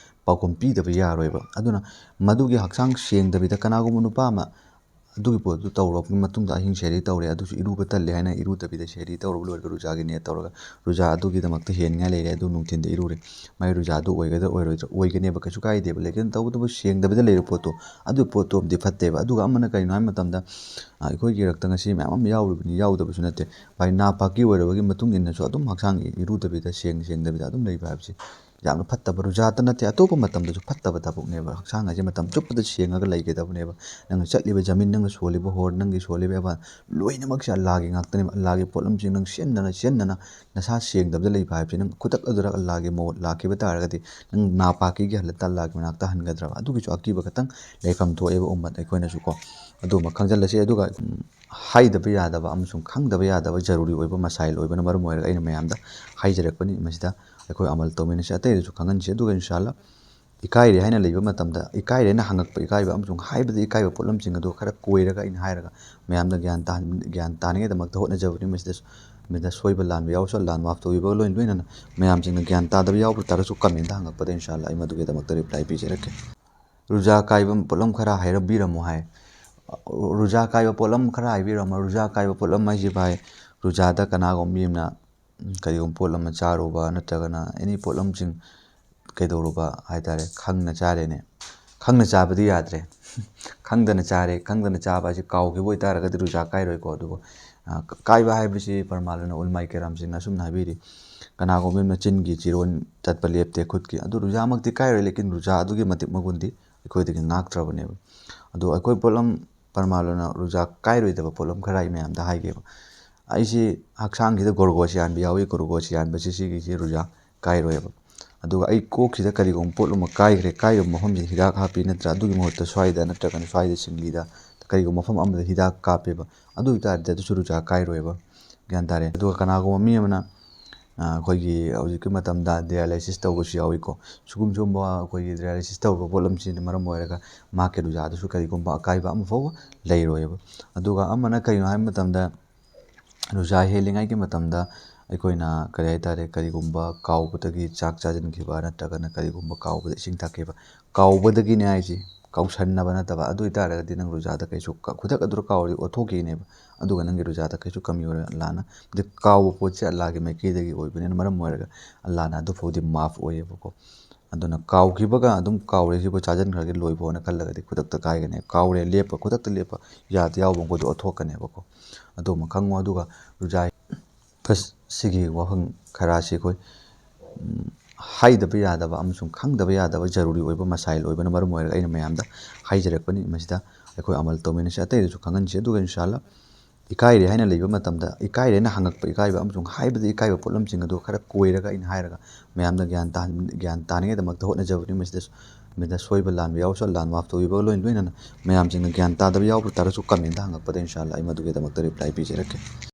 ꯄꯥꯎꯈꯨꯝ ꯄꯤꯗꯕ ꯌꯥꯔꯣꯏꯕ꯫ ꯑꯗꯨꯅ ꯃꯗꯨꯒꯤ ꯍꯛꯆꯥꯡ ꯁꯦꯡꯗꯕꯤꯗ ꯀꯅꯥꯒꯨꯝꯕ ꯅꯨꯄꯥ ꯑꯃ ꯑꯗꯨꯒꯤ ꯄꯣꯠꯇꯨ ꯇꯧꯔꯕ ꯃꯇꯨꯡꯗ ꯑꯍꯤꯡ ꯁꯦꯍꯔꯤ ꯇꯧꯔꯦ, ꯑꯗꯨꯁꯨ ꯏꯔꯨꯕ ꯇꯜꯂꯦ ꯍꯥꯏꯅ ꯏꯔꯨꯗꯕꯤꯗ ꯁꯦꯍꯔꯤ ꯇꯧꯔꯕ ꯂꯣꯏꯔꯒ ꯔꯨꯖꯥꯒꯤ ꯅꯤꯌꯠ ꯇꯧꯔꯒ ꯔꯨꯖꯥ ꯑꯗꯨꯒꯤꯗꯃꯛꯇ ꯍꯦꯟꯅꯤꯡꯉꯥꯏ ꯂꯩꯔꯦ, ꯑꯗꯨ ꯅꯨꯡꯊꯤꯟꯗ ꯏꯔꯨꯔꯦ, ꯃꯥꯏ ꯔꯨꯖꯥꯗꯨ ꯑꯣꯏꯒꯗ꯭ꯔꯥ ꯑꯣꯏꯔꯣꯏꯗ꯭ꯔꯥ? ꯑꯣꯏꯒꯅꯦꯕ, ꯀꯩꯁꯨ ꯀꯥꯏꯗꯦꯕ꯫ ꯂꯦꯀꯤꯟ ꯇꯧꯕꯇꯕꯨ ꯁꯦꯡꯗꯕꯤꯗ ꯂꯩꯔꯕ ꯄꯣꯠꯇꯣ, ꯑꯗꯨ ꯄꯣꯠꯇꯣ ꯑꯃꯗꯤ ꯐꯠꯇꯦꯕ꯫ ꯑꯗꯨꯒ ꯑꯃꯅ ꯀꯔꯤꯅꯣ ꯍꯥꯏꯕ ꯃꯇꯝꯗ, ꯑ, ꯑꯩꯈꯣꯏꯒꯤ ꯔꯛꯇ ꯉꯁꯤ ꯃꯌꯥꯝ ꯑꯃ ꯌꯥꯎꯔꯤꯕꯅꯤ, ꯌꯥꯎꯗꯕꯁꯨ ꯅꯠꯇꯦ꯫ ꯚꯥꯏ, ꯅꯥꯄꯥꯛꯀꯤ ꯑꯣꯏꯔꯕꯒꯤ ꯃꯇꯨꯡ ꯏꯟꯅꯁꯨ ꯑꯗꯨꯝ ꯍꯛꯆꯥꯡ ꯏꯔꯨꯗꯕꯤꯗ, ꯁꯦꯡ ꯁꯦꯡꯗꯕꯤꯗ ꯑꯗꯨꯝ ꯂꯩꯕ ꯍꯥꯏꯕꯁꯤ ꯌꯥꯝꯅ ꯐꯠꯇꯕ, ꯔꯨꯖꯥꯇ ꯅꯠꯇꯦ, ꯑꯇꯣꯞꯄ ꯃꯇꯝꯗꯁꯨ ꯐꯠꯇꯕ ꯊꯕꯛꯅꯦꯕ꯫ ꯍꯛꯆꯥꯡ ꯍꯥꯏꯁꯦ ꯃꯇꯝ ꯆꯨꯞꯄꯗ ꯁꯦꯡꯉꯒ ꯂꯩꯒꯗꯕꯅꯦꯕ꯫ ꯅꯪꯅ ꯆꯠꯂꯤꯕ ꯖꯃꯤꯟ, ꯅꯪꯅ ꯁꯣꯜꯂꯤꯕ ꯍꯣꯔ, ꯅꯪꯒꯤ ꯁꯣꯜꯂꯤꯕ ꯑꯦꯕꯥꯟ, ꯂꯣꯏꯅꯃꯛꯁꯦ ꯑꯜꯂꯥꯒꯤ ꯉꯥꯛꯇꯅꯦꯕ꯫ ꯑꯜꯂꯥꯒꯤ ꯄꯣꯠꯂꯝꯁꯤꯡ ꯅꯪ ꯁꯤꯖꯤꯟꯅꯅ ꯁꯤꯖꯤꯟꯅꯅ ꯅꯁꯥ ꯁꯦꯡꯗꯕꯗ ꯂꯩꯕ ꯍꯥꯏꯕꯁꯤ, ꯅꯪ ꯈꯨꯗꯛ ꯑꯗꯨꯗ ꯑꯜꯂꯥꯒꯤ ꯃꯣꯠ ꯂꯥꯛꯈꯤꯕ ꯇꯥꯔꯒꯗꯤ ꯅꯪ ꯅꯥꯄꯥꯛꯀꯤꯒꯤ ꯍꯥꯂꯠꯇ ꯑꯜꯂꯥꯒꯤ ꯃꯅꯥꯛꯇ ꯍꯟꯒꯗ꯭ꯔꯕ? ꯑꯗꯨꯒꯤꯁꯨ ꯑꯀꯤꯕ ꯈꯇꯪ ꯂꯩꯐꯝ ꯊꯣꯛꯑꯦꯕ ꯎꯝꯃꯠ ꯑꯩꯈꯣꯏꯅꯁꯨꯀꯣ꯫ ꯑꯗꯨꯃ ꯈꯪꯖꯤꯜꯂꯁꯤ꯫ ꯑꯗꯨꯒ, ꯎꯝ, ꯍꯥꯏꯗꯕ ꯌꯥꯗꯕ ꯑꯃꯁꯨꯡ ꯈꯪꯗꯕ ꯌꯥꯗꯕ ꯖꯔꯨꯔꯤ ꯑꯣꯏꯕ ꯃꯁꯥꯏꯜ ꯑꯣꯏꯕꯅ ꯃꯔꯝ ꯑꯣꯏꯔꯒ ꯑꯩꯅ ꯃꯌꯥꯝꯗ ꯍꯥꯏꯖꯔꯛꯄꯅꯤ꯫ ꯃꯁꯤꯗ ꯑꯩꯈꯣꯏ ꯑꯃꯜ ꯇꯧꯃꯤꯟꯅꯁꯤ, ꯑꯇꯩꯗꯁꯨ ꯈꯪꯍꯟꯁꯤ꯫ ꯑꯗꯨꯒ ꯏꯟꯁꯥ ꯑꯜꯂꯥ, ꯏꯀꯥꯏꯔꯦ ꯍꯥꯏꯅ ꯂꯩꯕ ꯃꯇꯝꯗ, ꯏꯀꯥꯏꯔꯦ ꯍꯥꯏꯅ ꯍꯪꯉꯛꯄ ꯏꯀꯥꯏꯕ ꯑꯃꯁꯨꯡ ꯍꯥꯏꯕꯗ ꯏꯀꯥꯏꯕ ꯄꯣꯠꯂꯝꯁꯤꯡ ꯑꯗꯨ ꯈꯔ ꯀꯣꯏꯔꯒ ꯑꯩꯅ ꯍꯥꯏꯔꯒ ꯃꯌꯥꯝꯗ ꯒ꯭ꯌꯥꯟ ꯇꯥꯍꯟ-, ꯒ꯭ꯌꯥꯟ ꯇꯥꯅꯤꯡꯉꯥꯏꯗꯃꯛꯇ ꯍꯣꯠꯅꯖꯕꯅꯤ꯫ ꯃꯁꯤꯗ, ꯃꯁꯤꯗ ꯁꯣꯏꯕ ꯂꯥꯟꯕ ꯌꯥꯎꯔꯁꯨ ꯑꯜꯂꯥꯅ ꯃꯥꯐ ꯇꯧꯕꯤꯕꯒ ꯂꯣꯏꯅ ꯂꯣꯏꯅꯅ ꯃꯌꯥꯝꯁꯤꯡꯅ ꯒ꯭ꯌꯥꯟ ꯇꯥꯗꯕ ꯌꯥꯎꯕ ꯇꯥꯔꯁꯨ ꯀꯃꯦꯟꯗ ꯍꯪꯉꯛꯄꯗ ꯏꯟꯁꯥ ꯑꯜꯂꯥ ꯑꯩ ꯃꯗꯨꯒꯤꯗꯃꯛꯇ ꯔꯤꯄ꯭ꯂꯥꯏ ꯄꯤꯖꯔꯛꯀꯦ꯫ ꯔꯨꯖꯥ ꯀꯥꯏꯕ ꯄꯣꯠꯂꯝ ꯈꯔ ꯍꯥꯏꯔꯞꯕꯤꯔꯝꯃꯨ ꯍꯥꯏ꯫ ꯔꯨꯖꯥ ꯀꯥꯏꯕ ꯄꯣꯠꯂꯝ ꯈꯔ ꯍꯥꯏꯕꯤꯔꯝꯃꯨ꯫ ꯔꯨꯖꯥ ꯀꯥꯏꯕ ꯄꯣꯠꯂꯝ ꯍꯥꯏꯁꯤ, ꯚꯥꯏ, ꯔꯨꯖꯥꯗ ꯀꯅꯥꯒꯨꯝꯕ ꯃꯤ ꯑꯃꯅ, ꯎꯝ, ꯀꯔꯤꯒꯨꯝꯕ ꯄꯣꯠ ꯑꯃ ꯆꯥꯔꯨꯕ ꯅꯠꯇ꯭ꯔꯒꯅ ꯑꯦꯅꯤ ꯄꯣꯠꯂꯝꯁꯤꯡ ꯀꯩꯗꯧꯔꯨꯕ ꯍꯥꯏ ꯇꯥꯔꯦ, ꯈꯪꯅ ꯆꯥꯔꯦꯅꯦ꯫ ꯈꯪꯅ ꯆꯥꯕꯗꯤ ꯌꯥꯗ꯭ꯔꯦ꯫ ꯈꯪꯗꯅ ꯆꯥꯔꯦ꯫ ꯈꯪꯗꯅ ꯆꯥꯕ ꯍꯥꯏꯁꯤ ꯀꯥꯎꯈꯤꯕ ꯑꯣꯏꯇꯥꯔꯒꯗꯤ ꯔꯨꯖꯥ ꯀꯥꯏꯔꯣꯏꯀꯣ꯫ ꯑꯗꯨꯕꯨ, ꯑ, ꯀꯥꯏꯕ ꯍꯥꯏꯕꯁꯤ ꯄ꯭ꯔꯃꯥꯟ ꯑꯣꯏꯅ ꯎꯂꯃꯥꯏ ꯀꯦꯔꯥꯝꯁꯤꯡꯅ ꯑꯁꯨꯝꯅ ꯍꯥꯏꯕꯤꯔꯤ, ꯀꯅꯥꯒꯨꯝꯕ ꯑꯃꯅ ꯆꯤꯟꯒꯤ ꯆꯤꯔꯣꯟ ꯆꯠꯄ ꯂꯦꯞꯇꯦ, ꯈꯨꯠꯀꯤ, ꯑꯗꯨ ꯔꯨꯖꯥꯃꯛꯇꯤ ꯀꯥꯏꯔꯣꯏ, ꯂꯦꯀꯤꯟ ꯔꯨꯖꯥ ꯑꯗꯨꯒꯤ ꯃꯇꯤꯛ ꯃꯒꯨꯟꯗꯤ ꯑꯩꯈꯣꯏꯗꯒꯤ ꯉꯥꯛꯇ꯭ꯔꯕꯅꯦꯕ꯫ ꯑꯗꯣ ꯑꯩꯈꯣꯏ ꯄꯣꯠꯂꯝ ꯄꯔꯃꯥꯟ ꯂꯣꯟꯅ ꯔꯨꯖꯥ ꯀꯥꯏꯔꯣꯏꯗꯕ ꯄꯣꯠꯂꯝ ꯈꯔ ꯑꯩ ꯃꯌꯥꯝꯗ ꯍꯥꯏꯒꯦꯕ꯫ ꯑꯩꯁꯤ ꯍꯛꯆꯥꯡꯁꯤꯗ ꯒꯣꯔꯒꯣꯁ ꯌꯥꯟꯕ ꯌꯥꯎꯏ, ꯒꯣꯔꯒꯣꯁ ꯌꯥꯟꯕꯁꯤ ꯁꯤꯒꯤꯁꯤ ꯔꯨꯖꯥ ꯀꯥꯏꯔꯣꯏꯕ꯫ ꯑꯗꯨꯒ ꯑꯩ ꯀꯣꯛꯁꯤꯗ ꯀꯔꯤꯒꯨꯝꯕ ꯄꯣꯠ ꯑꯃ ꯀꯥꯏꯈ꯭ꯔꯦ, ꯀꯥꯏꯔꯤꯕ ꯃꯐꯝꯁꯤꯗ ꯍꯤꯗꯥꯛ ꯍꯥꯞꯄꯤ ꯅꯠꯇ꯭ꯔꯥ, ꯑꯗꯨꯒꯤ ꯃꯍꯨꯠꯇ ꯁ꯭ꯋꯥꯏꯗ ꯅꯠꯇ꯭ꯔꯒꯅ ꯁ꯭ꯋꯥꯏꯗ ꯁꯤꯡꯂꯤꯗ ꯀꯔꯤꯒꯨꯝꯕ ꯃꯐꯝ ꯑꯃꯗ ꯍꯤꯗꯥꯛ ꯀꯥꯞꯄꯦꯕ, ꯑꯗꯨ ꯑꯣꯏꯇꯥꯔꯗꯤ ꯑꯗꯨꯁꯨ ꯔꯨꯖꯥ ꯀꯥꯏꯔꯣꯏꯕ꯫ ꯒ꯭ꯌꯥꯟ ꯇꯥꯔꯦ꯫ ꯑꯗꯨꯒ ꯀꯅꯥꯒꯨꯝꯕ ꯃꯤ ꯑꯃꯅ, ꯑ, ꯑꯩꯈꯣꯏꯒꯤ ꯍꯧꯖꯤꯛꯀꯤ ꯃꯇꯝꯗ dialysis ꯇꯧꯕꯁꯨ ꯌꯥꯎꯏꯀꯣ꯫ ꯁꯤꯒꯨꯝ ꯁꯤꯒꯨꯝꯕ ꯑꯩꯈꯣꯏꯒꯤ dialysis ꯇꯧꯕ ꯄꯣꯠꯂꯝꯁꯤꯅ ꯃꯔꯝ ꯑꯣꯏꯔꯒ ꯃꯍꯥꯛꯀꯤ ꯔꯨꯖꯥꯗꯁꯨ ꯀꯔꯤꯒꯨꯝꯕ ꯑꯀꯥꯏꯕ ꯑꯃ ꯐꯥꯎꯕ ꯂꯩꯔꯣꯏꯕ꯫ ꯑꯗꯨꯒ ꯑꯃꯅ ꯀꯔꯤꯅꯣ ꯍꯥꯏꯕ ꯃꯇꯝꯗ, ꯔꯨꯖꯥ ꯍꯦꯜꯂꯤꯉꯩꯒꯤ ꯃꯇꯝꯗ ꯑꯩꯈꯣꯏꯅ ꯀꯔꯤ ꯍꯥꯏꯇꯥꯔꯦ, ꯀꯔꯤꯒꯨꯝꯕ ꯀꯥꯎꯕꯗꯒꯤ ꯆꯥꯛ ꯆꯥꯁꯤꯟꯈꯤꯕ ꯅꯠꯇ꯭ꯔꯒꯅ ꯀꯔꯤꯒꯨꯝꯕ ꯀꯥꯎꯕꯗ ꯏꯁꯤꯡ ꯊꯛꯈꯤꯕ, ꯀꯥꯎꯕꯗꯒꯤꯅꯦ ꯍꯥꯏꯁꯤ, ꯀꯥꯎꯁꯟꯅꯕ ꯅꯠꯇꯕ, ꯑꯗꯨ ꯑꯣꯏꯇꯥꯔꯒꯗꯤ ꯅꯪ ꯔꯨꯖꯥꯗ ꯀꯩꯁꯨ ꯀ-, ꯈꯨꯗꯛ ꯑꯗꯨꯗ ꯀꯥꯎꯔꯗꯤ ꯑꯣꯠꯊꯣꯛꯈꯤꯅꯦꯕ, ꯑꯗꯨꯒ ꯅꯪꯒꯤ ꯔꯨꯖꯥꯗ ꯀꯩꯁꯨ ꯀꯃꯤ ꯑꯣꯏꯔꯣꯏ꯫ ꯑꯜꯂꯥꯍꯅ, ꯑꯗꯩ ꯀꯥꯎꯕ ꯄꯣꯠꯁꯦ ꯑꯜꯂꯥꯍꯒꯤ ꯃꯥꯏꯀꯩꯗꯒꯤ ꯑꯣꯏꯕꯅꯤꯅ ꯃꯔꯝ ꯑꯣꯏꯔꯒ ꯑꯜꯂꯥꯍꯅ ꯑꯗꯨꯐꯥꯎꯗꯤ ꯃꯥꯐ ꯑꯣꯏꯌꯦꯕꯀꯣ꯫ ꯑꯗꯨꯅ ꯀꯥꯎꯈꯤꯕꯒ ꯑꯗꯨꯝ ꯀꯥꯎꯔꯦ, ꯁꯤꯕꯨ ꯆꯥꯁꯤꯟꯈ꯭ꯔꯒꯦ ꯂꯣꯏꯕꯣꯅ ꯈꯜꯂꯒꯗꯤ ꯈꯨꯗꯛꯇ ꯀꯥꯏꯒꯅꯤ꯫ ꯀꯥꯎꯔꯦ, ꯂꯦꯞꯄ, ꯈꯨꯗꯛꯇ ꯂꯦꯞꯄ, ꯌꯥꯗ ꯌꯥꯎꯕ ꯃꯈꯣꯏꯗꯣ ꯑꯣꯠꯊꯣꯛꯀꯅꯦꯕꯀꯣ꯫ ꯑꯗꯨꯃ ꯈꯪꯉꯣ꯫ ꯑꯗꯨꯒ ꯔꯨꯖꯥ ꯐꯁ-, ꯁꯤꯒꯤ ꯋꯥꯐꯝ ꯈꯔꯁꯤ ꯑꯩꯈꯣꯏ, ꯎꯝ, ꯍꯥꯏꯗꯕ ꯌꯥꯗꯕ ꯑꯃꯁꯨꯡ ꯈꯪꯗꯕ ꯌꯥꯗꯕ ꯖꯔꯨꯔꯤ ꯑꯣꯏꯕ ꯃꯁꯥꯏꯜ ꯑꯣꯏꯕꯅ ꯃꯔꯝ ꯑꯣꯏꯔꯒ ꯑꯩꯅ ꯃꯌꯥꯝꯗ ꯍꯥꯏꯖꯔꯛꯄꯅꯤ꯫ ꯃꯁꯤꯗ ꯑꯩꯈꯣꯏ ꯑꯃꯜ ꯇꯧꯃꯤꯟꯅꯁꯤ, ꯑꯇꯩꯗꯁꯨ ꯈꯪꯍꯟꯁꯤ꯫ ꯑꯗꯨꯒ ꯏꯟꯁꯥ ꯑꯜꯂꯥ, ꯏꯀꯥꯏꯔꯦ ꯍꯥꯏꯅ ꯂꯩꯕ ꯃꯇꯝꯗ, ꯏꯀꯥꯏꯔꯦ ꯍꯥꯏꯅ ꯍꯪꯉꯛꯄ ꯏꯀꯥꯏꯕ ꯑꯃꯁꯨꯡ ꯍꯥꯏꯕꯗ ꯏꯀꯥꯏꯕ ꯄꯣꯠꯂꯝꯁꯤꯡ ꯑꯗꯨ ꯈꯔ ꯀꯣꯏꯔꯒ ꯑꯩꯅ ꯍꯥꯏꯔꯒ ꯃꯌꯥꯝꯗ ꯒ꯭ꯌꯥꯟ ꯇꯥꯍꯟ-, ꯒ꯭ꯌꯥꯟ ꯇꯥꯅꯤꯡꯉꯥꯏꯗꯃꯛꯇ ꯍꯣꯠꯅꯖꯕꯅꯤ꯫ ꯃꯁꯤꯗꯁꯨ, ꯃꯁꯤꯗ ꯁꯣꯏꯕ ꯂꯥꯟꯕ ꯌꯥꯎꯔꯁꯨ ꯑꯜꯂꯥꯍꯅ ꯃꯥꯐ ꯇꯧꯕꯤꯕꯒ ꯂꯣꯏꯅ ꯂꯣꯏꯅꯅ ꯃꯌꯥꯝꯁꯤꯡꯅ ꯒ꯭ꯌꯥꯟ ꯇꯥꯗꯕ ꯌꯥꯎꯕ ꯇꯥꯔꯒꯁꯨ comment ꯍꯪꯉꯛꯄꯗ ꯏꯟꯁꯥ ꯑꯜꯂꯥ ꯑꯩ ꯃꯗꯨꯒꯤꯗꯃꯛꯇ reply ꯄꯤꯖꯔꯛꯀꯦ꯫